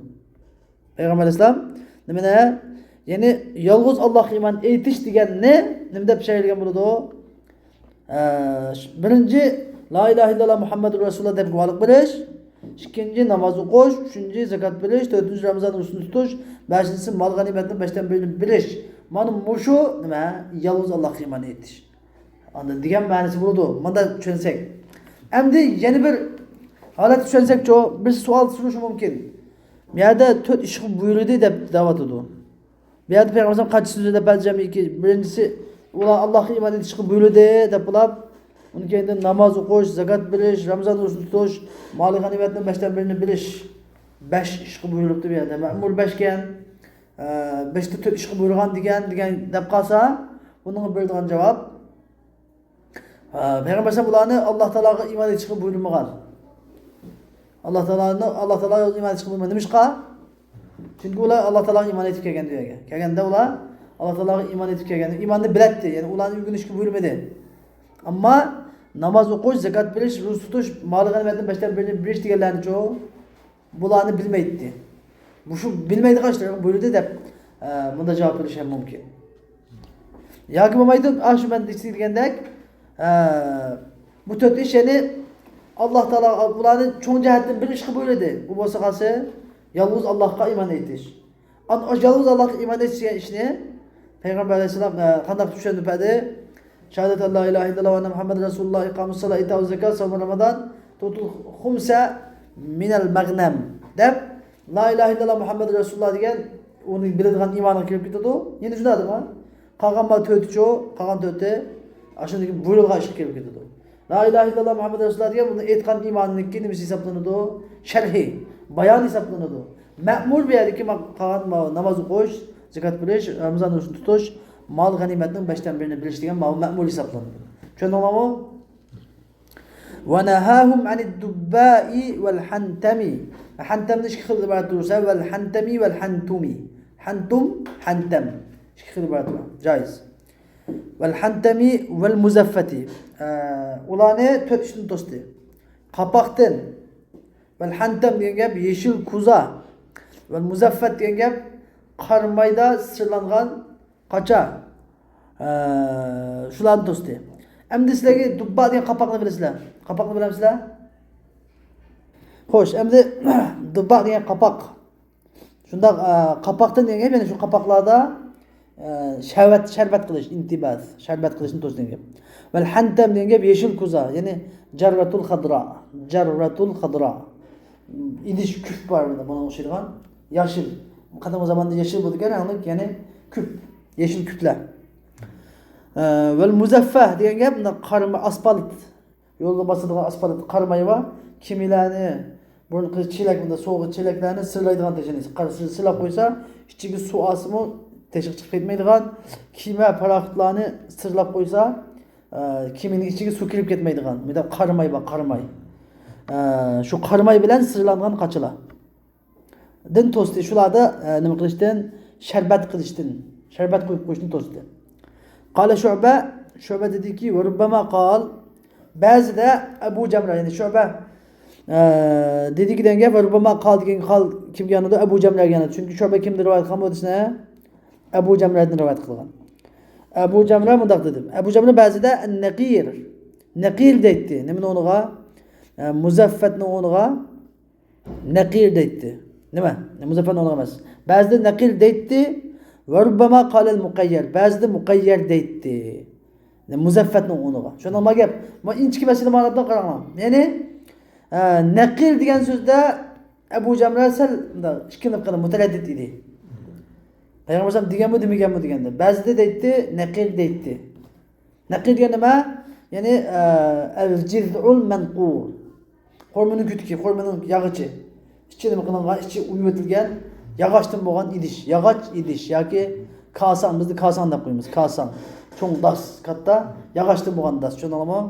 پەيغەمبەر ئەلەيھىسسالام نېمىنى؟ يەنى يالغۇز ئاللاھقا ئىمان ئېيتىش دېگەننى نېمە دەپ شەرھلىگەن بولىدۇ؟ ئە، بىرىنچى، لا ئىلاھە ئىللاللاھ مۇھەممەدۇر رەسۇلۇللاھ دەپ گۇۋاھلىق بېرىش. ئىككىنچى، ناماز ئوقۇش. ئۈچىنچى، زاكات بېرىش. تۆتىنچى، رامىزان روزىسىنى تۇتۇش. بەشىنچىسى، مال غەنىيمەتنىڭ بەشتىن بىرىنى بېرىش. مانا مۇشۇ نېمە؟ يالغۇز ئاللاھقا ئىمان ئېيتىش. ئاندىن دېگەن مەنىسى بولىدۇ، مۇنداق چۈشەنسەك. ئەمدى يەنە بىر ھالەتتە چۈشەنسەكچۇ، بىر سوئال سورىشى مۇمكىن. بۇ يەردە تۆت ئىشقا بۇيرۇدى دەپ دەۋاتىدۇ. بۇ يەردە پەيغەمبەر قانچە سۆزلەپ بەردى جەمئىيكى؟ بىرىنچىسى، ئۇلار ئاللاھقا ئىمان ئېيتىشقا بۇيرۇدى دەپ بولۇپ، ئۇنىڭ كەينىدىن ناماز ئوقۇش، زاكات بېرىش، رامىزان روزىسىنى تۇتۇش، مال غەنىيمەتنىڭ بەشتىن بىرىنى بېرىش. بەش ئىشقا بۇيرۇلۇپتۇ بۇ يەردە. مەمۇر بەشكەن، ئە، بەشتە تۆت ئىشقا بۇيرۇغان دېگەن، دېگەن دەپ قالسا، بۇنىڭغا بېرىدىغان جاۋاب، ھە، پەيغەمبەر ئەلەيھىسسالام بۇلارنى ئاللا تائالاغا ئىمان ئېيتىشقا بۇيرۇمىغان. ئاللا تائالانى، ئاللا تائالاغا ئىمان ئېيتىشقا بۇيرۇمىغان. نېمىشقا؟ چۈنكى ئۇلار ئاللا تائالاغا ئىمان ئېيتىپ كەلگەن دۇنياغا. كەلگەندە ئۇلار ئاللا تائالاغا ئىمان ئېيتىپ كەلگەن. ئىماننى بىلەتتى، يەنى ئۇلارنى ئۆگىنىشكە بۇيرۇمىدى. ئەمما ناماز ئوقۇش، زاكات بېرىش، روزا تۇتۇش، مال غەنىيمەتنىڭ بەشتىن بىرىنى بېرىش دېگەنلەرنىچۇ؟ بۇلارنى بىلمەيتتى. مۇشۇ بىلمەيدىغان ئىشلارغا بۇيرۇدى دەپ، ئە، مۇنداق جاۋاب بېرىشى ھەم مۇمكىن. ياكى بولمايدۇ، ئاشۇ مەن دېگەندەك، ئە، بۇ تۆت ئىش، يەنى ئاللا تائالا بۇلارنى چوڭ جەھەتتىن بىر ئىشقا بۇيرۇدى. ئۇ بولسا قالسا، يالغۇز ئاللاھقا ئىمان ئېيتىش. ئان-، ئاشۇ يالغۇز ئاللاھقا ئىمان ئېيتىش دېگەن ئىشنى پەيغەمبەر ئەلەيھىسسالام، ئە، قانداق چۈشەندۈرۈپ بەردى؟ شاھادەت ئەن لا ئىلاھە ئىللاللاھ ۋە ئەننە مۇھەممەدەن رەسۇلۇللاھ، ئىقامۇس سالاھ، ئىتائۇز زاكات، سەۋمۇ رامازان، تۇئتۇل خۇمسە مىنەل مەغنەم دەپ، لا ئىلاھە ئىللاللاھ مۇھەممەدۇر رەسۇلۇللاھ دېگەن ئۇنى بىلىدىغان ئىمانغا كىرىپ كېتىدۇ. يەنە شۇنداقمۇ؟ قالغان ما تۆتىچۇ، قالغان تۆتى ئاشۇندىكى بۇيرۇلغان ئىشقا كىرىپ كېتىدۇ. لا ئىلاھە ئىللاللاھ مۇھەممەدۇر رەسۇلۇللاھ دېگەن بۇنى ئېيتقان ئىماننىڭكى نېمىسى ھېسابلىنىدۇ؟ شەرھى، بايان ھېسابلىنىدۇ. مەمۇر بۇ يەردىكى ما-، قالغان ما-، ناماز ئوقۇش، زاكات بېرىش، رامىزان روزىسىنى تۇتۇش، مال غەنىيمەتنىڭ بەشتىن بىرىنى بېرىش دېگەن ماۋۇ مەمۇر ھېسابلىنىدۇ. چۈشەندىڭلارمۇ؟ ونهاهم عن الدباء والحنتم. ھەنتەمنى ئىككى خىل ئىبارەت تۇرسا، ۋەل ھەنتەمى ۋەل ھەنتۇمى. ھەنتۇم، ھەنتەم. ئىككى خىل ئىبارەت بار. جايىز. ۋەل ھەنتەمى ۋەل مۇزەففەتى. ئە، ئۇلارنى تۆت ئىشتىن توستى. قاپاقتىن، ۋەل ھەنتەم دېگەن گەپ يېشىل كوزا. ۋەل مۇزەففەت دېگەن گەپ قارامايدا سىرلانغان قاچا. ئە، شۇلارنى توستى. ئەمدى سىلەرگە دۇببا دېگەن قاپاقنى بىلىسىلەر. قاپاقنى بىلەمسىلەر؟ خوش، ئەمدى دۇببا دېگەن قاپاق. شۇنداق، ئە، قاپاقتىن دېگەن گەپ، يەنى شۇ قاپاقلاردا، ئە، شەربەت، شەربەت قىلىش، ئىنتىباس، شەربەت قىلىشنى توسىدىغان گەپ. ۋەل ھەنتەم دېگەن گەپ يېشىل كوزا، يەنى جەررەتۇل خەدرا، جەررەتۇل خەدرا. ئىدىش كۈپ بار بۇنىڭغا ئوخشايدىغان. ياشىل. قەدىمكى زاماندا يېشىل بولىدىكەن، رەڭلىك، يەنى كۈپ. يېشىل كۈپلەر. ئە، ۋەل مۇزەففە دېگەن گەپ، مۇنداق قارىما-، ئاسفالت. يولدا باسىدىغان ئاسفالت قاراماي بار. كېمىلەرنى، بۇرۇنقى چېلەك، بۇنداق سوغۇق چېلەكلەرنى سىرلايدىغان تېشىنى قار-، سىرلاپ قويسا، ئىچىگە سۇ ئالسىمۇ تېشىغا چىقىپ كەتمەيدىغان. كېمە، پاراخوتلارنى سىرلاپ قويسا، ئە، كېمىنىڭ ئىچىگە سۇ كىرىپ كەتمەيدىغان. بۇنداق قاراماي بار، قاراماي. ئە، شۇ قاراماي بىلەن سىرلانغان قاچىلار. دىن توستى. شۇلاردا، ئە، نېمە قىلىشتىن؟ شەربەت قىلىشتىن، شەربەت قۇيۇپ قويۇشتىن توستى. قال شۇبە، شۇبە دېدىكى، ۋە رۇببەما قال، بەزىدە ئەبۇ جەمرە، يەنى شۇبە، ئە، دېدىكى دېگەن گەپ، ۋە رۇببەما قال دېگەن قال كىمگە يانىدۇ؟ ئەبۇ جەمرەگە يانىدۇ. چۈنكى شۇبە كىمدىن رىۋايەت قىلغان بۇ ھەدىسنى؟ ئەبۇ جەمرەدىن رىۋايەت قىلغان. ئەبۇ جەمرە مۇنداق دېدى. ئەبۇ جەمرە بەزىدە نەقىر، نەقىر دەيتتى. نېمىنىڭ ئورنىغا؟ ئە، مۇزەففەتنىڭ ئورنىغا نەقىر دەيتتى. نېمە؟ مۇزەففەتنىڭ ئورنىغا ئەمەس. بەزىدە نەقىر دەيتتى. ۋە رۇببەما قالەل مۇقەييەر. بەزىدە مۇقەييەر دەيتتى. مۇزەففەتنىڭ ئورنىغا. شۇنداقما گەپ. ما ئىنچىكە مەسىلە مانا قاراڭلار. يەنى، ئە، نەقىر دېگەن سۆزدە ئەبۇ جەمرە سەل مۇنداق ئىككىلىنىپ قالدى، مۇتەرەددىت ئىدى. پەيغەمبەر ئەلەيھىسسالام دېگەنمۇ دېمىگەنمۇ دېگەندە. بەزىدە دەيتتى، نەقىر دەيتتى. نەقىر دېگەن نېمە؟ يەنى، ئە، ئەل جىزئۇل مەنقۇر. خورمىنىڭ كۆتۈكى، خورمىنىڭ ياغىچى. ئىچى نېمە قىلىنغان، ئىچى ئويۇۋېتىلگەن ياغاچتىن بولغان ئىدىش، ياغاچ ئىدىش ياكى كاساڭ، بىزدە كاساڭ دەپ قويىمىز، كاساڭ. چوڭ داس، كاتتا ياغاچتىن بولغان داس، چۈشەندىڭلارمۇ؟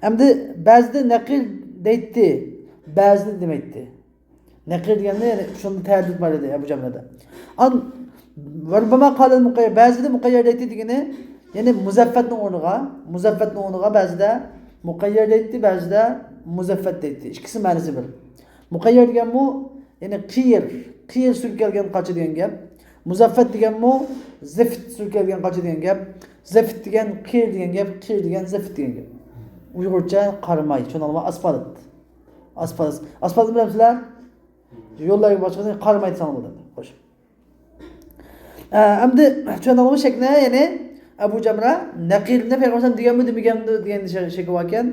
ئەمدى بەزىدە نەقىر دەيتتى، بەزىدە دېمەيتتى. نەقىر دېگەندە، يەنى شۇندا تەرەددۇت بار ئىدى ئەبۇ جەمرەدە. ئان، ۋە رۇببەما قالەل مۇقەييەر، بەزىدە مۇقەييەر دەيتتى دېگىنى، يەنى مۇزەففەتنىڭ ئورنىغا، مۇزەففەتنىڭ ئورنىغا بەزىدە مۇقەييەر دەيتتى، بەزىدە مۇزەففەت دەيتتى. ئىككىسى مەنىسى بىر. مۇقەييەر دېگەنمۇ، يەنى قىيىر، قىيىر سۈرۈپ كەلگەن قاچا دېگەن گەپ. مۇزەففەت دېگەنمۇ زىفت سۈرۈپ كەلگەن قاچا دېگەن گەپ. زىفت دېگەن قىيىر دېگەن گەپ، قىيىر دېگەن زىفت دېگەن گەپ. ئۇيغۇرچە قاراماي، چۈشەندىڭلارمۇ؟ ئاسفالت. ئاسفالت. ئاسفالتنى بىلەمسىلەر؟ يوللارغا باشقىسى قاراماي دېسەڭلار بولىدۇ. خوش. ئە، ئەمدى چۈشەندىڭلارمۇ شەكنى؟ يەنى ئەبۇ جەمرە نەقىرنى پەيغەمبەر دېگەنمۇ دېمىگەنمۇ دېگەن شەك-، شەكى باركەن.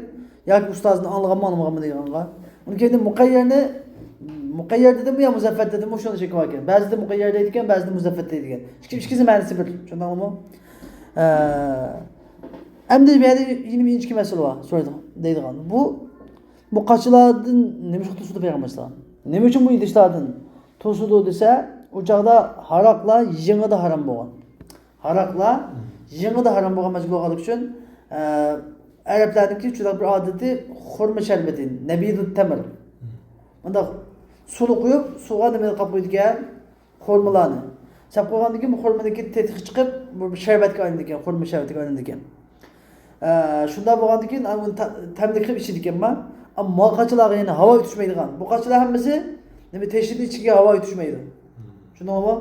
ياكى ئۇستازىدىن ئاڭلىغانمۇ ئاڭلىمىغانمۇ دېگەنغا. ئۇنىڭ كەينىدىن مۇقەييەرنى، مۇقەييەر دېدىمۇ يا مۇزەففەت دېدىمۇ، شۇنىڭ شەكى باركەن. بەزىدە مۇقەييەر دەيدىكەن، بەزىدە مۇزەففەت دەيدىكەن. ئىككى-، ئىككىسى مەنىسى بىر. چۈشەندىڭلارمۇ؟ ئە، ئەمدى بۇ يەردە يەنە بىر ئىنچىكە مەسىلە بار، سورايدىغان، دەيدىغان. بۇ، بۇ قاچىلاردىن نېمە ئۈچۈن توسىدۇ پەيغەمبەر ئەلەيھىسسالام؟ نېمە ئۈچۈن بۇ ئىدىشلاردىن توسىدۇ دېسە، ئۇ چاغدا ھاراقلار يېڭىدا ھارام بولغان. ھاراقلار يېڭىدا ھارام بولغان مەزگىل بولغانلىقى ئۈچۈن، ئە، ئەرەبلەرنىڭكى شۇنداق بىر ئادىتى، خورما شەربىتى، نەبىزۇت تەمر. مۇنداق سۇنى قۇيۇپ، سۇغا نېمىنى قاپ قويىدىكەن؟ خورمىلارنى. سەپ قويغاندىن كېيىن بۇ خورمىدىكى تېتى چىقىپ، بۇ شەربەتكە ئايلىنىدىكەن، خورما شەربىتىگە ئايلىنىدىكەن. ئە، شۇنداق بولغاندىن كېيىن، ئۇنى تا-، تەملىك قىلىپ ئىچىدىكەنما. ئەمما مال قاچىلارغا يەنە ھاۋا ئۆتۈشمەيدىغان. بۇ قاچىلار ھەممىسى، نېمە، تېشىنىڭ ئىچىگە ھاۋا ئۆتۈشمەيدۇ. شۇنداقمۇ؟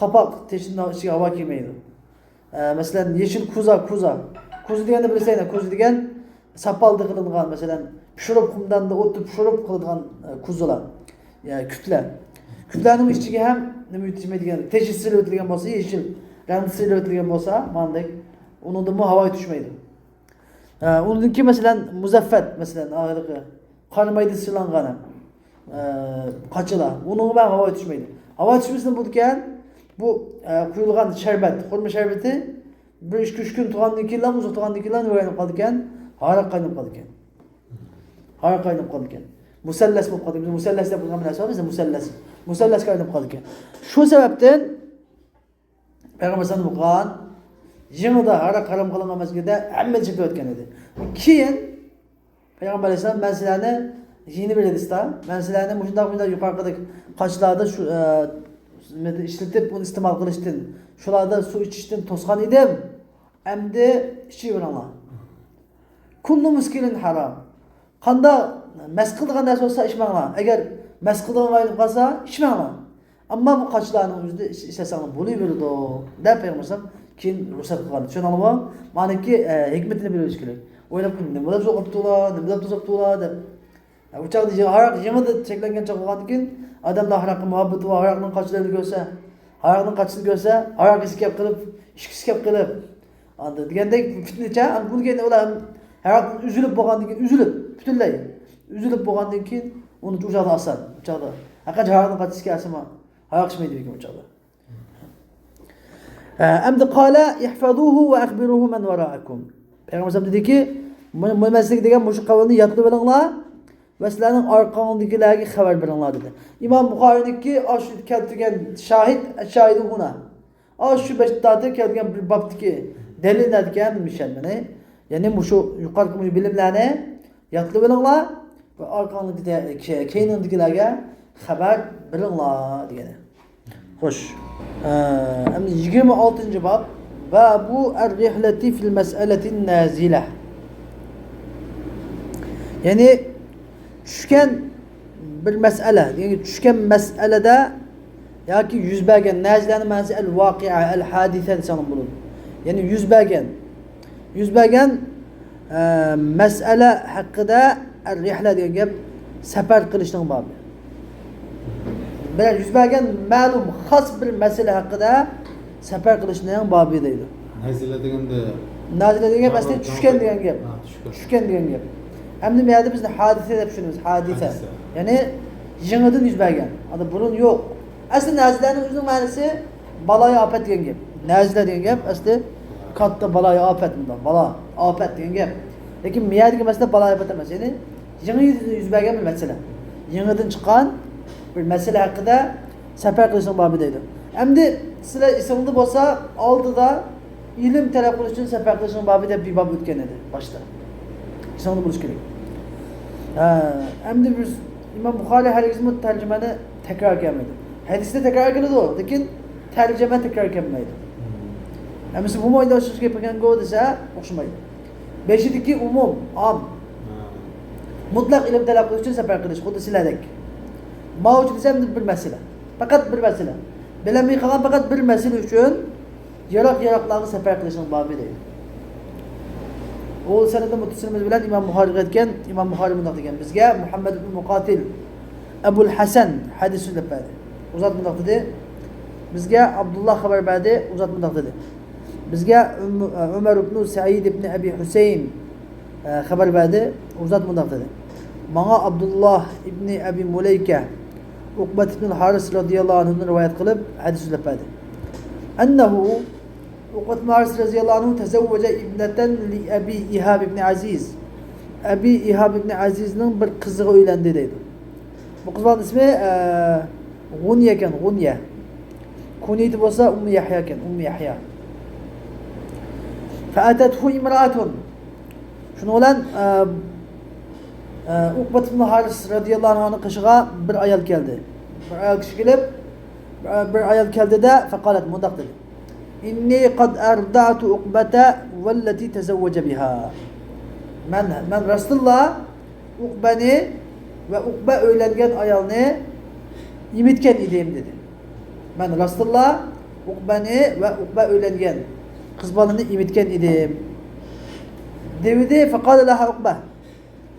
قاپاق، تېشىنىڭ ئىچىگە ھاۋا كىرمەيدۇ. ئە، مەسىلەن، يېشىل كوزا، كوزا. كوزا دېگەننى بىلىسەن، كوزا دېگەن ساپالدا قىلىنغان، مەسىلەن، پىشۇرۇپ، قۇمداندا ئوتتا پىشۇرۇپ قىلىدىغان، ئە، كوزىلار. يا، كۈپلەر. كۈپلەرنىڭ ئىچىگە ھەم نېمە يېتىشمەيدىغان، تېشى سىرلىۋېتىلگەن بولسا، يېشىل رەڭدە سىرلىۋېتىلگەن بولسا، ماندەك، ئۇنىڭدىنمۇ ھاۋا يېتىشمەيدۇ. ئە، ئۇنىڭدىن كېيىن، مەسىلەن، مۇزەففەت، مەسىلەن، ھېلىقى قارامايدا سىرلانغان، ئە، قاچىلار. ئۇنىڭغا ھاۋا يېتىشمەيدۇ. ھاۋا يېتىشمىسە بولىدىكەن، بۇ، ئە، قۇيۇلغان شەربەت، خورما شەربىتى بىر ئىككى ئۈچ كۈن تۇرغاندىن كېيىنلا، ئۇزاق تۇرغاندىن كېيىنلا نېمە قىلىدىكەن؟ ھاراق قايناپ قالىدىكەن. ھاراق قايناپ قالىدىكەن. مۇسەللەس بولۇپ قالىدىكەن. مۇسەللەس دەپ قويغان بىر نەرسە بار بىزدە، مۇسەللەس. مۇسەللەس قايناپ قالىدىكەن. شۇ سەۋەبتىن پەيغەمبەر ئەلەيھىسسالام بولغان يېڭىدا ھاراق ھارام قىلىنغان مەزگىلدە ھەممە چېكىپ ئۆتكەن ئىدى. كېيىن پەيغەمبەر ئەلەيھىسسالام، مەن سىلەرنى، يېڭى بىر ھەدىستە، مەن سىلەرنى مۇشۇنداق، مۇشۇنداق يۇقىرىقىدەك قاچىلاردا شۇ، ئە، ئىشلىتىپ، ئۇنى ئىستېمال قىلىشتىن، شۇلاردا سۇ ئىچىشتىن توسقان ئىدىم. ئەمدى ئىچىۋېرىڭلار. كۇللۇ مۇسكىرىن ھارام. قانداق مەس قىلىدىغان نەرسە بولسا ئىچمەڭلار. ئەگەر مەس قىلىدىغان ئايلىنىپ قالسا ئىچمەڭلار. ئەمما بۇ قاچىلارنىڭ ئۆزىدە ئىچ-، ئىچسەڭلار بولۇۋېرىدۇ، دەپ پەيغەمبەر ئەلەيھىسسالام كېيىن رۇخسەت قىلغان. چۈشەندىڭلارمۇ؟ مانىكى، ئە، ھېكمىتىنى بىلىۋېلىش كېرەك. ئويلاپ، نېمە دەپ سوقۇپتۇلار، نېمە دەپ توسۇپتۇلار دەپ. ئۇ چاغدا ھاراق يېڭىدا چەكلەنگەن چاغ بولغاندىن كېيىن، ئادەملەر ھاراققا مۇھەببىتى بار، ھاراقنىڭ قاچىلىرىنى كۆرسە، ھاراقنىڭ قاچىسىنى كۆرسە، ھاراق ئىسى كەپ قېلىپ، ئىچكۈسى كەپ قېلىپ، ئاندىن دېگەندەك پىتنىچە، ئاندىن كېيىن ئۇلار ھاراقتىن ئۈزۈلۈپ بولغاندىن كېيىن، ئۈزۈلۈپ، پۈتۈنلەي ئۈزۈلۈپ بولغاندىن كېيىن، ئۇنى ئۇ چاغدا ئاسان، ئۇ چاغدا. ھەقىقەت ھاراقنىڭ قاچىسى كەلسىمۇ، ھاراق ئىچمەيدۇ لېكىن ئۇ چاغدا. ئە، ئەمدى قال احفظوه وأخبروه من وراءكم. پەيغەمبەر ئەلەيھىسسالام دېدىكى، مۇ-، مۇ-، مەسىلىگە دېگەن مۇشۇ قەۋلنى يادلىۋېلىڭلار ۋە سىلەرنىڭ ئارقاڭدىكىلەرگە خەۋەر بېرىڭلار دېدى. ئىمام بۇخارىنىڭكى ئاشۇ كەلتۈرگەن شاھىت، شاھىدۇ ھۇنا. ئاشۇ بەش تاتى كەلتۈرگەن بىر بابتىكى دەلىل نەدىكەن دېمىشەن مېنى. يەنى مۇشۇ يۇقىرىقى مۇشۇ بىلىملەرنى يادلىۋېلىڭلار ۋە ئارقاڭدىكى، كەينىڭدىكىلەرگە خەۋەر بېرىڭلار دېگەنى. خوش. ئە، ئەمدى يىگىرمە ئالتىنچى باب. بابۇ ئەر-رىھلەتى فىل مەسئەلەتىن نازىلە. يەنى چۈشكەن بىر مەسئەلە، يەنى چۈشكەن مەسئەلىدە ياكى يۈز بەرگەن، نازىلەنىڭ مەنىسى ئەل-ۋاقىئە، ئەل-ھادىسە دېسەڭ بولىدۇ. يەنى يۈز بەرگەن، يۈز بەرگەن، ئە، مەسئەلە ھەققىدە ئەر-رىھلە دېگەن گەپ سەپەر قىلىشنىڭ بابى. بىر يۈز بەرگەن مەلۇم خاس بىر مەسىلە ھەققىدە سەپەر قىلىشنىڭ بابى دەيدۇ. نازىلە دېگەندە نازىلە دېگەن گەپ ئەسلى چۈشكەن دېگەن گەپ. ھا، چۈشكەن. چۈشكەن دېگەن گەپ. ئەمدى بۇ يەردە بىز ھادىسە دەپ چۈشىنىمىز، ھادىسە. ھادىسە. يەنى يېڭىدىن يۈز بەرگەن. ئاندىن بۇرۇن يوق. ئەسلى نازىلەنىڭ ئۆزىنىڭ مەنىسى بالايىئاپەت دېگەن گەپ. نازىلە دېگەن گەپ ئەسلى كاتتا بالايىئاپەت، مۇنداق بالا، ئاپەت دېگەن گەپ. لېكىن بۇ يەردىكى مەسىلە بالايىئاپەت ئەمەس، يەنى يېڭى يۈز، يۈز بەرگەن بىر مەسىلە. يېڭىدىن چىققان بىر مەسىلە ھەققىدە سەپەر قىلىشنىڭ بابى دەيدۇ. ئەمدى سىلەر ئېسىڭلاردا بولسا، ئالدىدا ئىلىم تەلەپ قىلىش ئۈچۈن سەپەر قىلىشنىڭ بابى دەپ بىر باب ئۆتكەن ئىدى باشتا. ئېسىڭلاردا بولۇشى كېرەك. ھە، ئەمدى بىز ئىمام بۇخارى ھەرگىزمۇ تەرجىمىنى تەكرار كەلمەيدۇ. ھەدىستە تەكرار كېلىدۇ، لېكىن تەرجىمە تەكرار كەلمەيدۇ. ھەممىسى بۇمۇ ئويلىشىش گەپ ئىكەنغۇ دېسە، ئوخشىمايدۇ. بېشىدىكى ئومۇم، ئام. مۇتلەق ئىلىم تەلەپ قىلىش ئۈچۈن سەپەر قىلىش، خۇددى سىلەردەك. ماۋۇ ئۈچۈن دېسەم، بىر مەسىلە. پەقەت بىر مەسىلە. بىلەلمەي قالغان پەقەت بىر مەسىلە ئۈچۈن يىراق-يىراقلارغا سەپەر قىلىشنىڭ بابى دەيدۇ. ئۇ سەنەدتە مۇتتەسىلىمىز بىلەن ئىمام بۇخارىغا يەتكەن، ئىمام بۇخارى مۇنداق دېگەن، بىزگە مۇھەممەد ئىبن مۇقاتىل، ئەبۇل ھەسەن ھەدىس سۆزلەپ بەردى. ئۇ زات مۇنداق دېدى، بىزگە ئابدۇللا خەۋەر بەردى، ئۇ زات مۇنداق دېدى. بىزگە ئۆم-، ئۆمەر ئىبنۇ سەئىد ئىبنى ئەبى ھۈسەيىن، ئە، خەۋەر بەردى. ئۇ زات مۇنداق دېدى، ماڭا ئابدۇللا ئىبنى ئەبى مۇلەيكە ئۇقبەت ئىبنى ھارىس رەزىياللاھۇ ئەنھۇدىن رىۋايەت قىلىپ ھەدىس سۆزلەپ بەردى. ئەننەھۇ، ئۇقبەت ئىبنى ھارىس رەزىياللاھۇ ئەنھۇ تەزەۋۋەجە ئىبنەتەن لىئەبى ئىھاب ئىبنى ئەزىز. ئەبى ئىھاب ئىبنى ئەزىزنىڭ بىر قىزىغا ئۆيلەندى دەيدۇ. بۇ قىز بالىنىڭ ئىسمى، ئە، غۇنيە ئىكەن، غۇنيە. كۇنيىتى بولسا ئۇممۇ يەھيا ئىكەن، ئۇممۇ يەھيا. فەئەتەتھۇ ئىمرائەتۇن. شۇنىڭ بىلەن، ئە، ئە، ئۇقبەت ئىبنى ھارىس رەزىياللاھۇ ئەنھۇنىڭ قېشىغا بىر ئايال كەلدى. بىر ئايال كىشى كېلىپ، بىر، بىر ئايال كەلدى-دە، فەقالەت، مۇنداق دېدى. ئىننى قەد ئەردەئتۇ ئۇقبەتە ۋەللەتى تەزەۋۋەجە بىھا. مەن، مەن راستتىنلا ئۇقبەنى ۋە ئۇقبە ئۆيلەنگەن ئايالنى ئېمىتكەن ئىدىم، دېدى. مەن راستتىنلا ئۇقبەنى ۋە ئۇقبە ئۆيلەنگەن قىز بالىنى ئېمىتكەن ئىدىم، دېۋىدى. فەقالە لەھا ئۇقبە.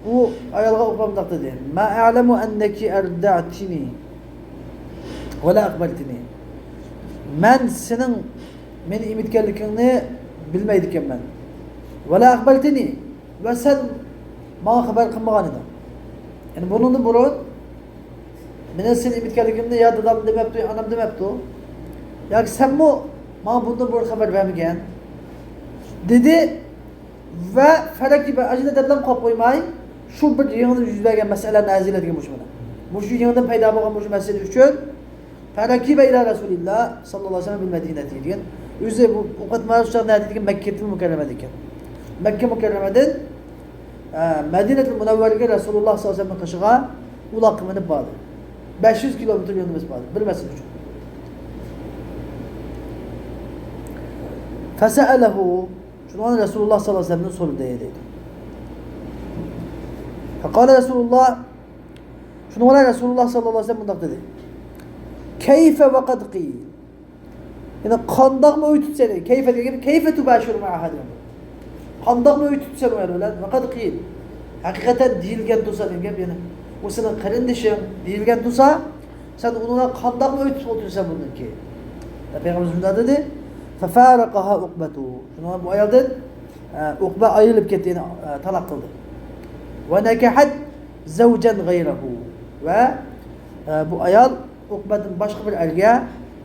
ئۇ ئايالغا ئۇقبە مۇنداق دېدى، ما ئەلەمۇ ئەننەكى ئەردەئتىنى ۋەلا ئەخبەرتىنى. مەن سېنىڭ مېنى ئېمىتكەنلىكىڭنى بىلمەيدىكەنمەن. ۋەلا ئەخبەرتىنى، ۋە سەن ماڭا خەۋەر قىلمىغان ئىدىڭ. يەنى بۇنىڭدىن بۇرۇن مېنىڭ سېنى ئېمىتكەنلىكىمنى يا دادام دېمەپتۇ، يا ئانام دېمەپتۇ. ياكى سەنمۇ ماڭا بۇندىن بۇرۇن خەۋەر بەرمىگەن، دېدى. ۋە فەرەكىبە ئەجىنە دەپلا قاپ قويماي، شۇ بىر يېڭىدىن يۈز بەرگەن مەسىلە نازىلە دېگەن مۇشۇ مانا. مۇشۇ يېڭىدىن پەيدا بولغان مۇشۇ مەسىلە ئۈچۈن فەرەكىبە ئىلە رەسۇلىللا ساللاللاھۇ ئەلەيھى ۋەسەللەم بىل مەدىنەتى دېگەن. ئۆزى بۇ ئۇقبە ئىبنى ھارىس شۇ چاغ نەدە دېگەن، مەككەتىل مۇكەررەمەدە ئىكەن. مەككە مۇكەررەمەدىن، ئە، مەدىنەتىل مۇنەۋۋەرىگە رەسۇلۇللا ساللاللاھۇ ئەلەيھى ۋەسەللەمنىڭ قېشىغا ئۇلاققا مىنىپ باردى. بەش يۈز كىلومېتىر يولنى بېسىپ باردى بىر مەسىلە ئۈچۈن. فەسەئەلەھۇ، شۇنىڭ بىلەن رەسۇلۇللا ساللاللاھۇ ئەلەيھى ۋەسەللەمدىن سورىدى دەيدۇ. قال رسول الله، شۇنىڭ بىلەن رەسۇلۇللاھ ساللاللاھۇ ئەلەيھى ۋەسەللەم مۇنداق دېدى: كيف وقد قيل. يەنى قانداقمۇ ئۆي تۇتىسەن؟ كيف دېگەن گەپ، كيف تباشر مع أحدهم. قانداقمۇ ئۆي تۇتىسەن ئۇ ئەر بىلەن؟ وقد قيل. ھەقىقەتەن دېيىلگەن تۇرسا دېگەن گەپ، يەنى ئۇ سېنىڭ قېرىندىشىڭ دېيىلگەن تۇرسا، سەن ئۇنىڭ بىلەن قانداقمۇ ئۆي تۇتۇپ ئولتۇرىسەن بۇندىن كېيىن؟ دەپ پەيغەمبىرىمىز مۇنداق دېدى: ففارقها عقبة. شۇنىڭ بىلەن بۇ ئايالدىن، ئە، ئۇقبە ئايرىلىپ كەتتى، يەنى، ئە، تالاق قىلدى. ونكحت زوجا غيره. ۋە، ئە، بۇ ئايال ئۇقبەدىن باشقا بىر ئەرگە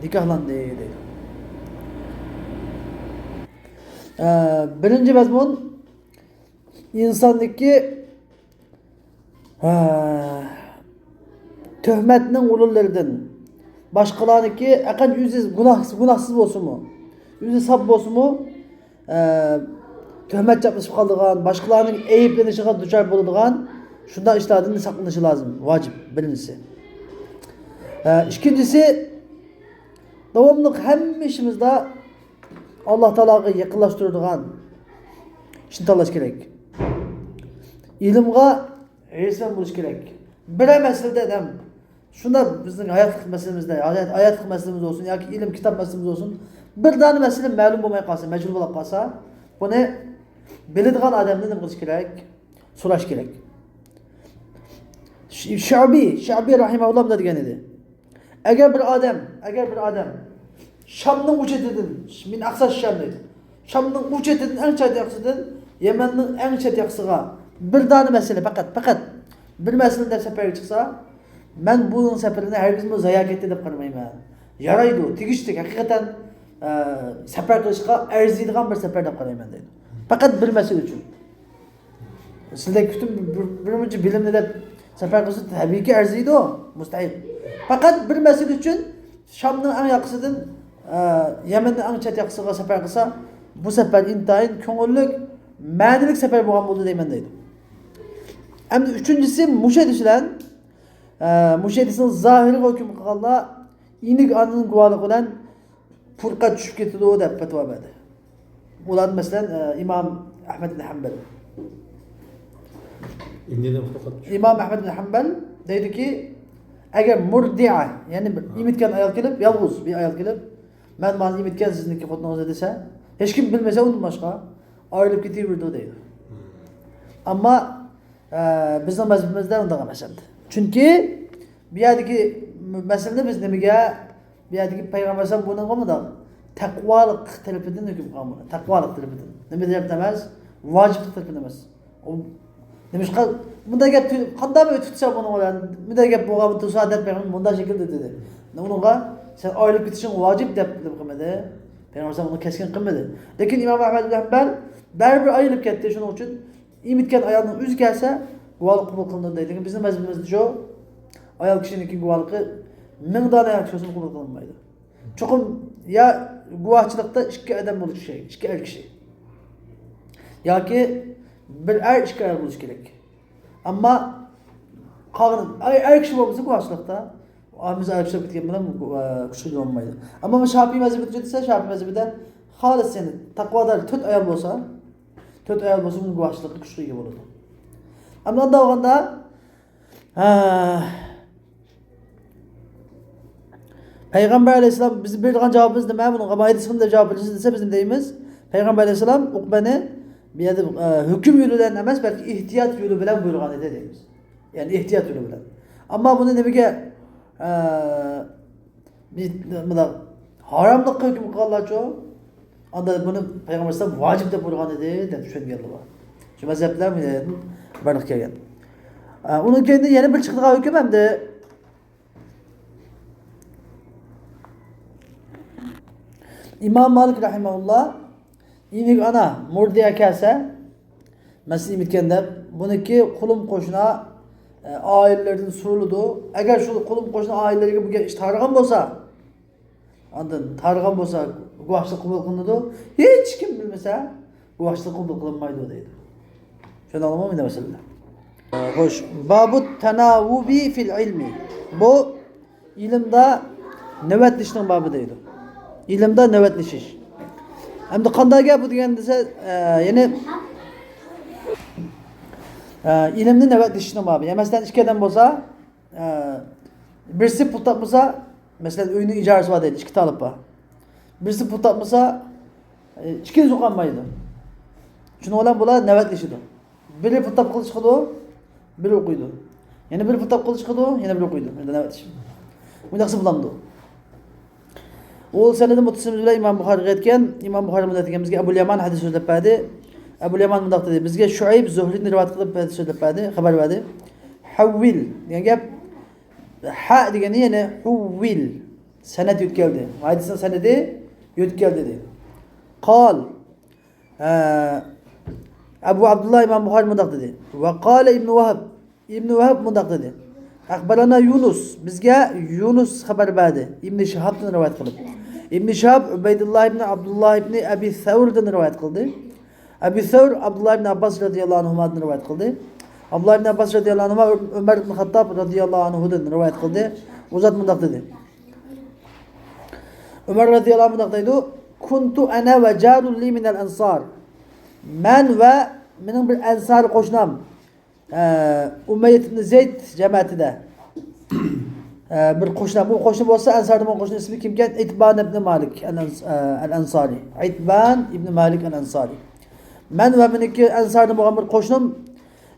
نىكاھلاندى دەيدۇ. ئە، بىرىنچى مەزمۇن، ئىنساندىكى، ھە، تۆھمەتنىڭ ئورۇنلىرىدىن، باشقىلارنىڭكى، ھەرقانچە ئۆزى گۇناھ، گۇناھسىز بولسىمۇ، ئۆزى ساپ بولسىمۇ، ئە، تۆھمەت چاپلىشىپ قالىدىغان، باشقىلارنىڭ ئەيىبلىنىشىغا دۇچار بولىدىغان شۇنداق ئىشلاردىن ساقلىنىشى لازىم، ۋاجىپ، بىرىنچىسى. ئە، ئىككىنچىسى، داۋاملىق ھەممە ئىشىمىزدا ئاللاھ تائالاغا يېقىنلاشتۇرىدىغان ئىشنى تاللاش كېرەك. ئىلىمغا ھېرىسمەن بولۇش كېرەك. بىرەر مەسىلىدە ئادەم شۇنداق بىزنىڭ ھاياتلىق مەسىلىمىزدە، ھايات-، ھاياتلىق مەسىلىمىز بولسۇن ياكى ئىلىم كىتاب مەسىلىمىز بولسۇن، بىر دانە مەسىلە مەلۇم بولماي قالسا، مەجھۇل بولۇپ قالسا، بۇنى بىلىدىغان ئادەمدىن نېمە قىلىش كېرەك؟ سوراش كېرەك. ش-، شەئبى، شەئبى رەھىمەھۇللاھ مۇنداق دېگەن ئىدى. ئەگەر بىر ئادەم، ئەگەر بىر ئادەم شامنىڭ ئۇ چېتىدىن، من أقصى الشام دەيدۇ. شامنىڭ ئۇ چېتىدىن ئەڭ چەت ياقىسىدىن يەمەننىڭ ئەڭ چەت ياقىسىغا بىر دانە مەسىلە، پەقەت، پەقەت بىر مەسىلە دەپ سەپەرگە چىقسا، مەن بۇنىڭ سەپىرىنى ھەرگىزمۇ زايا كەتتى دەپ قارىمايمەن. يارايدۇ، تېگىشلىك، ھەقىقەتەن، ئە، سەپەر قىلىشقا ئەرزىيدىغان بىر سەپەر دەپ قارايمەن دەيدۇ. پەقەت بىر مەسىلە ئۈچۈن. سىلەرگە پۈتۈن بىر، بىر مۇنچە بىلىمنى دەپ سەپەر قىلسا، تەبىئىيكى ئەرزىيدۇ، مۇستەھىل. پەقەت بىر مەسىلە ئۈچۈن شامنىڭ ئەڭ ياقىسىدىن، ئە، يەمەننىڭ ئەڭ چەت ياقىسىغا سەپەر قىلسا، بۇ سەپەر ئىنتايىن كۆڭۈللۈك، مەنىلىك سەپەر بولغان بولدى دەيمەن دەيدۇ. ئەمدى ئۈچىنچىسى، مۇشۇ ھەدىس بىلەن، ئە، مۇشۇ ھەدىسنىڭ زاھىرىغا ھۆكۈم قىلغانلار ئېنىك ئانىنىڭ گۇۋاھلىقى بىلەن پۇرقەت چۈشۈپ كېتىدۇ دەپ پەتىۋا بەردى. ئۇلار، مەسىلەن، ئە، ئىمام ئەھمەد ئىبن ھەمبەل. ئىمام ئەھمەد ئىبن ھەمبەل دەيدۇكى، ئەگەر مۇردىئە، يەنى بىر ئېمىتكەن ئايال كېلىپ، يالغۇز بىر ئايال كېلىپ، مەن مانا ئېمىتكەن سىزنىڭكى خوتۇنىڭىزنى دېسە، ھېچكىم بىلمىسە ئۇندىن باشقا، ئايرىلىپ كېتىۋېرىدۇ دەيدۇ. ئەمما ئە، بىزنىڭ مەزھىپىمىزدە ئۇنداق ئەمەس ئەمدى. چۈنكى بۇ يەردىكى مەسىلىنى بىز نېمىگە، بۇ يەردىكى پەيغەمبەر ئەلەيھىسسالام بۇنىڭغا مۇنداق تەقۋالىق تەرىپىدىن ھۆكۈم قىلغان بۇنى. تەقۋالىق تەرىپىدىن. نېمە تەرەپتىن ئەمەس؟ ۋاجىپلىق تەرىپىدىن ئەمەس. ئۇ نېمىشقا مۇنداق گەپ، قانداق ئۆتۈپ كېتىسەن بۇنىڭ بىلەن؟ مۇنداق گەپ بولغان تۇرسا دەپ پەيغەمبەر مۇنداق شەكىلدە دېدى. ئۇنىڭغا سەن ئايرىلىپ كېتىشىڭ ۋاجىپ دەپ نېمە قىلمىدى. پەيغەمبەر ئەلەيھىسسالام ئۇنى كەسكىن قىلمىدى. لېكىن ئىمام ئەھمەد بىن ھەمبەل بەرىبىر ئايرىلىپ كەتتى. شۇنىڭ ئۈچۈن ئېمىتكەن ئايالنىڭ ئۆزى كەلسە، گۇۋاھلىق قوبۇل قىلىنىدۇ دەيدىكەن. بىزنىڭ مەزھىپىمىزدە شۇ، ئايال كىشىنىڭكى گۇۋاھلىقى مىڭ دانە ئايال كىشى بولسىمۇ قوبۇل قىلىنمايدۇ. چوقۇم يا گۇۋاھچىلىقتا ئىككى ئادەم بولۇشى كېرەك، ئىككى ئەر كىشى. ياكى بىر ئەر، ئىككى ئايال بولۇشى كېرەك. ئەمما قالغىنى، ئەر، ئەر كىشى بولمىسا گۇۋاھچىلىقتا، ئامىز ئايرىپ كېتىپ كەتكەن بىلەن، ئە، كۈچلۈك بولمايدۇ. ئەمما شاپىئى مەزھىپىدە دېسە، شاپىئى مەزھىپىدە خالىس، يەنى تەقۋادار تۆت ئايال بولسا، تۆت ئايال بولسا، بۇنىڭ گۇۋاھچىلىققا كۈچلۈك ئىگە بولىدۇ. ئەمما ئۇنداق بولغاندا، ھە، پەيغەمبەر ئەلەيھىسسالام بىز بېرىدىغان جاۋابىمىز نېمە؟ بۇنىڭغا مايدىسىمۇ دەپ جاۋاب بېرىسىز دېسە، بىز نېمە دەيمىز؟ پەيغەمبەر ئەلەيھىسسالام ئۇقبەنى بۇ يەردە، ئە، ھۆكۈم يولى بىلەن ئەمەس، بەلكى ئېھتىيات يولى بىلەن بۇيرۇغان ئىدى دەيمىز. يەنى ئېھتىيات يولى بىلەن. ئەمما بۇنى نېمىگە، ئە، بىز مۇنداق ھاراملىققا ھۆكۈم قىلغانلارچۇ؟ ئاندا بۇنى پەيغەمبەر ئەلەيھىسسالام ۋاجىپ دەپ بۇيرۇغان ئىدى دەپ چۈشەنگەنلەر بار. شۇ مەزھەپلەر بۇ يەردىن بارلىققا كەلگەن. ئە، ئۇنىڭ كەينىدىن يەنە بىر چىقىدىغان ھۆكۈم ئەمدى ئىمام مالىك رەھىمەھۇللا، ئېنىك ئانا مۇردىئە كەلسە، مەسىلەن، ئېمىتكەن دەپ، بۇنىڭكى قولۇم قوشنا، ئە، ئائىلىلىرىدىن سورىلىدۇ. ئەگەر شۇ قولۇم قوشنا ئائىلىلىرىگە بۇ گەپ ئىش تارىغان بولسا، ئاندىن تارىغان بولسا، گۇۋاھچىلىق قوبۇل قىلىنىدۇ. ھېچكىم بىلمىسە، گۇۋاھچىلىق قوبۇل قىلىنمايدۇ دەيدۇ. چۈشەندىڭلارمۇ مۇنداق مەسىلىلەر؟ خوش. بابۇت تاناۋۇبى فىل ئىلمى. بۇ ئىلىمدا نۆۋەتلىشىشنىڭ بابى دەيدۇ. ئىلىمدا نۆۋەتلىشىش. ئەمدى قانداق گەپ بۇ دېگەن دېسە، ئە، يەنى، ئە، ئىلىمنى نۆۋەتلىشىشنىڭ بابى. يا، مەسىلەن، ئىككى ئادەم بولسا، ئە، بىرسى پۇل تاپمىسا، مەسىلەن، ئۆينىڭ ئىجارىسى بار دەيلى، ئىككى تالىپ بار. بىرسى پۇل تاپمىسا، ئە، ئىككىلىسى ئوقۇيالمايدۇ. شۇنىڭ بىلەن بۇلار نۆۋەتلىشىدۇ. بىرى پۇل تاپقىلى چىقىدۇ، بىرى ئوقۇيدۇ. يەنە بىرى پۇل تاپقىلى چىقىدۇ، يەنە بىرى ئوقۇيدۇ. مۇنداق نۆۋەتلىشىدۇ. مۇنداقسا بولامدۇ؟ ئۇ سەنەدى مۇتتەسىل بىلەن ئىمام بۇخارىغا يەتكەن. ئىمام بۇخارى مۇنداق دېگەن، بىزگە ئەبۇل يامان ھەدىس سۆزلەپ بەردى. ئەبۇل يامان مۇنداق دېدى، بىزگە شۇئەيب زۇھرىنى رىۋايەت قىلىپ ھەدىس سۆزلەپ بەردى، خەۋەر بەردى. ھەۋۋىل دېگەن گەپ، ھە دېگەننى يەنە ھۇۋۋىل. سەنەد يۆتكەلدى. ھەدىسنىڭ سەنەدى يۆتكەلدى دېدى. قال، ئە، ئەبۇ ئابدۇللا ئىمام بۇخارى مۇنداق دېدى. ۋە قالە ئىبنۇ ۋەھب. ئىبنى ۋەھب مۇنداق دېدى، ئەخبەرەنا يۇنۇس، بىزگە يۇنۇس خەۋەر بەردى، ئىبنى شىھابتىن رىۋايەت قىلىپ. ئىبنى شىھاب ئۇبەيدۇللا ئىبنى ئابدۇللا ئىبنى ئەبى سەۋردىن رىۋايەت قىلدى. ئەبى سەۋر ئابدۇللا ئىبنى ئابباس رەزىياللاھۇ ئەنھۇمادىن رىۋايەت قىلدى. ئابدۇللا ئىبنى ئابباس رەزىياللاھۇ ئەنھۇما ئۆمەر ئىبنى خەتتاب رەزىياللاھۇ ئەنھۇدىن رىۋايەت قىلدى. ئۇ زات مۇنداق دېدى، ئۆمەر رەزىياللاھۇ ئەنھۇ مۇنداق دەيدۇ، كۇنتۇ ئەنە ۋە جارۇن لى مىنەل ئەنسار. مەن ۋە مېنىڭ بىر ئەنسارىي قوشنام، ئە، ئۇمەييەت ئىبنى زەيد جەمەتىدە، ئە، بىر قوشنا. بۇ قوشنا بولسا ئەنساردىن بولغان قوشنا ئىسمى كىمكەن؟ ئىتبان ئىبنى مالىك ئەل-، ئەنس-، ئە، ئەل-ئەنسارى. ئىتبان ئىبنى مالىك ئەل-ئەنسارى. مەن ۋە مېنىڭكى ئەنساردىن بولغان بىر قوشنام،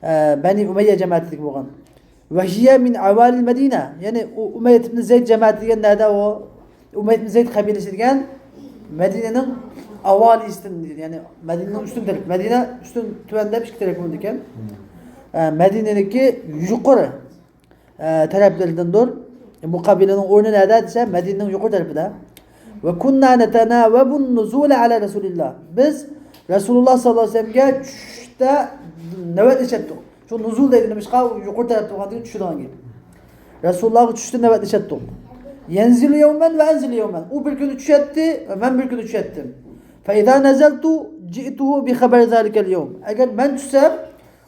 ئە، بەنى ئۇمەييە جەمەتىدىكى بولغان. ۋە ھىيە مىن ئەۋالىل مەدىنە. يەنى ئۇ ئۇمەييەت ئىبنى زەيد جەمەتى دېگەن نەدە ئۇ؟ ئۇمەييەت ئىبنى زەيد قەبىلىسى دېگەن مەدىنىنىڭ ئاۋالىسىدىن، يەنى مەدىنىنىڭ ئۈستۈن تەرىپى. مەدىنە ئۈستۈن، تۈۋەن دەپ ئىككى تەرەپ بولىدىكەن. ئە، مەدىنىنىڭكى يۇقىرى، ئە، تەرەپلىرىدىندۇر. بۇ قەبىلىنىڭ ئورنى نەدە دېسە، مەدىنىنىڭ يۇقىرى تەرىپىدە. ۋە كۇننا نەتەناۋەبۇن نۇزۇلە ئەلا رەسۇلىللا. بىز رەسۇلۇللا ساللاللاھۇ ئەلەيھى ۋەسەللەمگە چۈشتە نۆۋەتلىشەتتۇق. شۇ نۇزۇل دەيدۇ، نېمىشقا؟ يۇقىرى تەرەپتە بولغاندىكىن چۈشىدىغان گەپ. رەسۇلۇللاغا چۈشتە نۆۋەتلىشەتتۇق. يەنزىلۇ يەۋمەن ۋە ئەنزىلۇ يەۋمەن. ئۇ بىر كۈنى چۈشەتتى، مەن بىر كۈنى چۈشەتتىم. فەئىزا نەزەلتۇ جىئتۇھۇ بىخەبەر زالىكەل يەۋم. ئەگەر مەن چۈشسەم،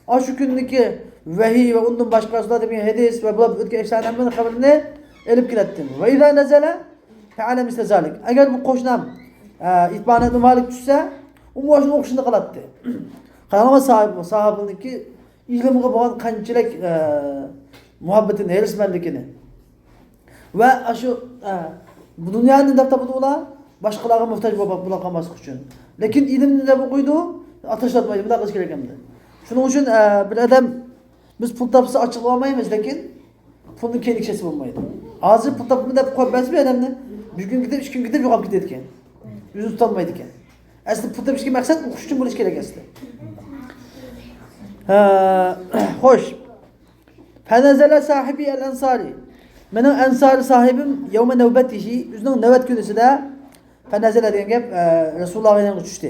ئاشۇ كۈندىكى ۋەھىي ۋە ئۇندىن باشقا رەسۇلۇللا دېگەن ھەدىس ۋە بۇلار ئۆتكەن ئىشلارنىڭ ھەممىنىڭ خەۋىرىنى ئېلىپ كېلەتتىم. ۋەئىزا نەزەلە فەئەلە مىسلە زالىك. ئەگەر بۇ قوشنام، ئە، ئىتبان ئىبنى مالىك چۈشسە، ئۇمۇ ئاشۇنى ئوخشىشىنى قىلاتتى. قاراڭلار، ساھابە، ساھابىنىڭكى ئىلىمغا بولغان قانچىلىك، ئە، مۇھەببىتىنى، ھېرىسمەنلىكىنى. ۋە ئاشۇ، ئە، بۇ دۇنيانى دەپ تاپىدۇ ئۇلار، باشقىلارغا موھتاج بولۇپ، بولۇپ قالماسلىق ئۈچۈن. لېكىن ئىلىمنى دەپ ئوقۇيدۇ، ئاتاشلاتمايدۇ، بۇنداق قىلىش كېرەك ئەمدى. شۇنىڭ ئۈچۈن، ئە، بىر ئادەم، بىز پۇل تاپسا ئاچچىقلىنالمايمىز، لېكىن پۇلنى كېيىن ئىچسە بولمايدۇ. ھازىر پۇل تاپتىمەن دەپ قويۇپ بەرسە بىر ئادەمنى، بىر كۈن كېتىپ، ئىككى كۈن كېتىپ يوقاپ كېتىدىكەن. ئۆزىنى تۇتالمايدىكەن. ئەسلى پۇل تېپىشكە مەقسەت ئوقۇش ئۈچۈن بولۇش كېرەك ئەسلى. ھە، خوش. فەنەزەلە ساھىبى ئەل ئەنسارى. مېنىڭ ئەنسارىي ساھىبىم يەۋمە نەۋبەتىھى، ئۆزىنىڭ نۆۋەت كۈنىسىدە، فەنەزەلە دېگەن گەپ، ئە، رەسۇلۇللاغا يېنىغا چۈشتى.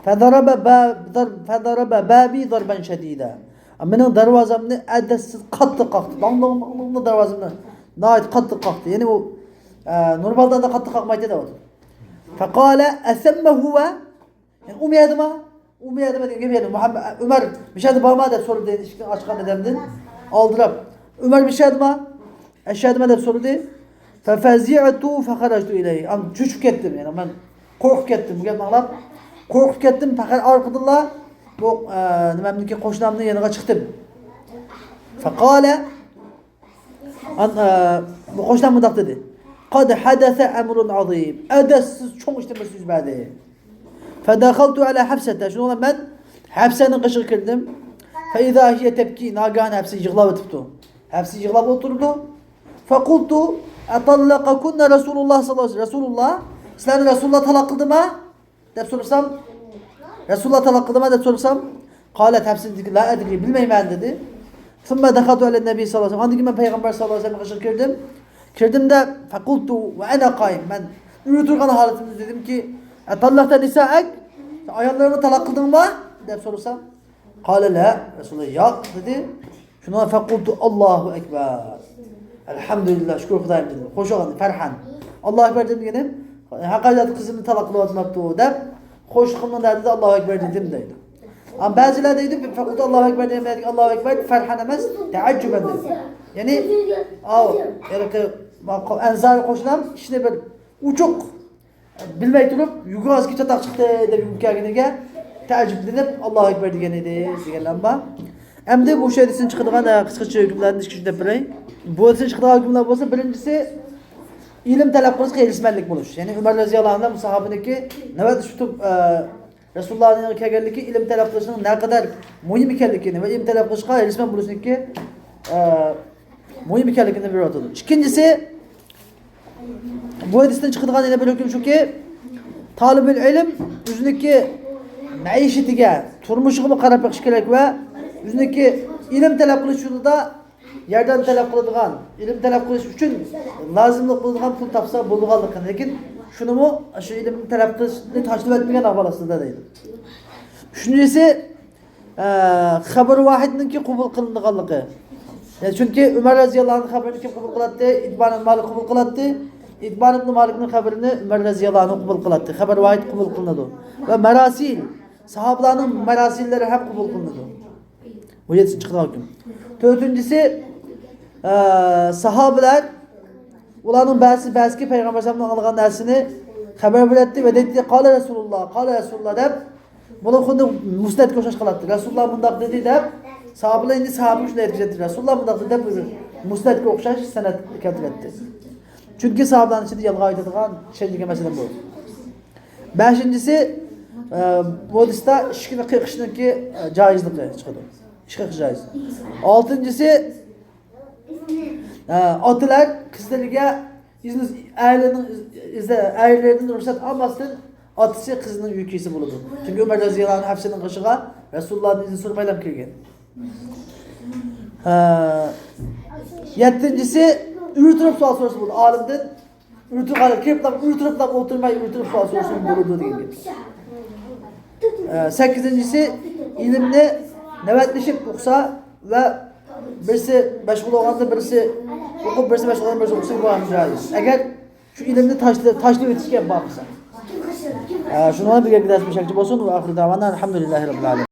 فەزەرەبە باب-، زەر-، فەزەرەبە بابى زەربەن شەدىدە. مېنىڭ دەرۋازامنى ئەدەپسىز قاتتىق قاقتى. داڭ، داڭ، داڭ، داڭ دەرۋازامنى ناھايىتى قاتتىق قاقتى. يەنى ئۇ، ئە، نورمالدا ئانداق قاتتىق قاقمايتتى دەۋاتىدۇ. فەقالە ئەسەممە ھۇۋە. يەنى ئۇ مۇ يەردىمۇ؟ ئۇ مۇ يەردىمۇ دېگەن گەپ يەنى مۇھەممەد، ئۆمەر مۇشۇ يەردە بارما دەپ سورىدى. ئىشىكنى ئاچقان ئادەمدىن ئالدىراپ. ئۆمەر مۇشۇ يەردىما؟ ئەشۇ يەردىما دەپ سورىدى. فەفەزىئتۇ فەخەرەجتۇ ئىلەيھى. ئاندىن چۆچۈپ كەتتىم. يەنى مەن قورقۇپ كەتتىم. بۇ گەپنى ئاڭلاپ قورقۇپ كەتتىم. پەقەت ئارقىدىنلا بۇ، ئە، نېمەمنىڭكى قوشنامنىڭ يېنىغا چىقتىم. فەقالە ئان-، ئە، بۇ قوشنام مۇنداق دېدى. قەد ھەدەسە ئەمرۇن ئازىم. ئەدەپسىز چوڭ ئىشتىن بىرسى يۈز بەردى. فەدەخەلتۇ ئەلا ھەفسەتە. شۇنىڭ بىلەن مەن ھەفسەنىڭ قېشىغا كىردىم. فەئىزا ھىيە تەبكى. ناگاھان ھەفسە يىغلاۋېتىپتۇ. ھەفسە يىغلاپ ئولتۇرىدۇ. فەقۇلتۇ ئەتەللەقەكۇننە رەسۇلۇللا ساللاللاھۇ ئەلەيھى ۋەسەللەم. رەسۇلۇللا، سىلەرنى رەسۇلۇللا تالاق قىلدىما؟ دەپ سورىسام، رەسۇلۇللا تالاق قىلدىما دەپ سورىسام، قالەت ھەپسە دېدىكى، لا ئەدرى، بىلمەيمەن دېدى. ثم دخلت على النبي صلى الله عليه وسلم. ئاندىن كېيىن مەن پەيغەمبەر ساللاللاھۇ ئەلەيھى ۋەسەللەمنىڭ قېشىغا كىردىم. كىردىم دە، فقلت وأنا قائم. مەن ئۆيدە تۇرغان ھالىتىمدە دېدىمكى، أطلقت نساءك؟ ئاياللىرىڭنى تالاق قىلدىڭما؟ دەپ سورىسام، قال لا، رەسۇلۇللا ياق دېدى. شۇنىڭغا فەقۇلتۇ ئاللاھۇ ئەكبەر. ئەلھەمدۇلىللا، شۈكۈر خۇدايىم دېدىم. خوش بولغان، فەرھەن. ئاللاھۇ ئەكبەر دېگىنىم، ھەقىقەتەن قىزىمنى تالاق قىلىۋاتماپتۇ دەپ خوشلۇقۇمنىڭ دەردىدە ئاللاھۇ ئەكبەر دېدىم دەيدۇ. ئەمما بەزىلەر دەيدۇ، فەقۇلتۇ ئاللاھۇ ئەكبەر دېگەندىكى ئاللاھۇ ئەكبەر فەرھەن ئەمەس، تەئەججۈبەن دەيدۇ. يەنى، ئاۋۇ، ھېلىقى ئەنسارىي قوشنام ئىشنى بىر ئوچۇق بىلمەي تۇرۇپ، يۈگۈرۈپ ھازىركى چاتاق چىقتى دەپ يۈگۈرۈپ كەلگىنىگە تەئەججۈپلىنىپ، ئاللاھۇ ئەكبەر دېگەن ئىدى، دېگەنلەر بار. ئەمدى بۇ شۇ ھەدىستىن چىقىدىغان، ئە، قىسقىچە ھۆكۈملەرنى ئىككى ئۈچ دەپ بېرەي. بۇ ھەدىستىن چىقىدىغان ھۆكۈملەر بولسا، بىرىنچىسى، ئىلىم تەلەپ قىلىشقا ھېرىسمەنلىك بولۇش. يەنى ئۆمەر رەزىياللاھۇ ئەنھۇ ساھابىنىڭكى نۆۋەتتە شۇ تۇ-، ئە، رەسۇلۇللاھنىڭ يېنىغا كەلگەنلىكى، ئىلىم تەلەپ قىلىشنىڭ نەقەدەر مۇھىم ئىكەنلىكىنى ۋە ئىلىم تەلەپ قىلىشقا ھېرىسمەن بولۇشنىڭكى، ئە، مۇھىم ئىكەنلىكىنى بىلدۈرۈۋاتىدۇ. ئىككىنچىسى، بۇ ھەدىستىن چىقىدىغان يەنە بىر ھۆكۈم شۇكى، تالىبۇل ئىلىم ئۆزىنىڭكى مەئىشىتىگە، تۇرمۇشىغىمۇ قاراپ بېقىشى كېرەك ۋە ئۆزىنىڭكى ئىلىم تەلەپ قىلىش يولىدا ياردەم تەلەپ قىلىدىغان، ئىلىم تەلەپ قىلىش ئۈچۈن لازىملىق بولىدىغان پۇل تاپسا بولىدىغانلىقىنى، لېكىن شۇنىمۇ شۇ ئىلىم تەلەپ قىلىشنى تاشلىۋەتمىگەن ئەھۋال ئاستىدا دەيدۇ. ئۈچىنچىسى، ئە، خەبەر ۋاھىدنىڭكى قوبۇل قىلىنىدىغانلىقى. يەنى چۈنكى ئۆمەر رەزىياللاھۇ ئەنھۇ خەبىرىنى كىم قوبۇل قىلاتتى؟ ئىتبان ئىبن مالىك قوبۇل قىلاتتى. ئىتبان ئىبن مالىكنىڭ خەبىرىنى ئۆمەر رەزىياللاھۇ ئەنھۇ قوبۇل قىلاتتى. خەبەر ۋاھىد قوبۇل قىلىنىدۇ. ۋە مەراسىل، ساھابىلارنىڭ مەراسىللىرى ھەم قوبۇل قىلىنىدۇ. بۇ يەتتىنچى چىقىدىغان ھۆكۈم. تۆتىنچىسى، ئە، ساھابىلەر، ئۇلارنىڭ بەزىسى بەزىسىگە پەيغەمبەر ئەلەيھىسسالامنىڭ ئاڭلىغان نەرسىنى خەۋەر بېرەتتى ۋە دەيتتى، قال رەسۇلۇللا، قال رەسۇلۇللا دەپ، بۇنى خۇددى مۇسنەدكە ئوخشاش قىلاتتى. رەسۇلۇللا مۇنداق دېدى دەپ، ساھابىلەر ئەمدى ساھابىگە شۇنداق يەتكۈزەتتى. رەسۇلۇللا مۇنداق دېدى دەپ، مۇسنەدكە ئوخشاش سەنەد كەلتۈرەتتى. چۈنكى ساھابىلەرنىڭ ئىچىدە يالغان ئېيتىدىغان، ئىشەنچىگە مەسىلە بۇ. بەشىنچىسى، ئە، بۇ ھەدىستە ئىشىكنى قېقىشنىڭكى، ئە، جائىزلىقى چىقىدۇ. ئىشىك قېقىش جائىز. ئالتىنچىسى، ئە، ئاتىلار قىزلىرىگە ئىزنى، ئەرلىرىنىڭ ئىز-، ئەرلىرىدىن رۇخسەت ئالماستىن ئاتىسى قىزىنىڭ ئۆيىگە كىرسە بولىدۇ. چۈنكى ئۆمەر رەزىياللاھۇ ئەنھۇ ھەپسىنىڭ قېشىغا رەسۇلۇللادىن ئىزىن سورىمايلا كىرگەن. ئە، يەتتىنچىسى، ئۆي تۇرۇپ سوئال سورىسا بولىدۇ ئالىمدىن. ئۆي تۇرۇپ، كىرىپلا، ئۆي تۇرۇپلا ئولتۇرماي، ئۆي تۇرۇپ سوئال سورىسا بولىدۇ دېگەن گەپ. ئە، سەككىزىنچىسى، ئىلىمنى نۆۋەتلىشىپ ئوقۇسا ۋە بىرسى مەشغۇل بولغاندا بىرسى ئوقۇپ، بىرسى مەشغۇل بولغاندا بىرسى ئوقۇسا، بۇ ھەم جائىز. ئەگەر شۇ ئىلىمنى تاشلىۋېتىشكە بولمىسا. ئە، شۇنىڭ بىلەن بىر گەپ دەرس مۇشۇ يەرگىچە بولسۇن. ۋە ئاخىر دەۋانا ئەلھەمدۇلىللاھى رەببىل ئالەمىن.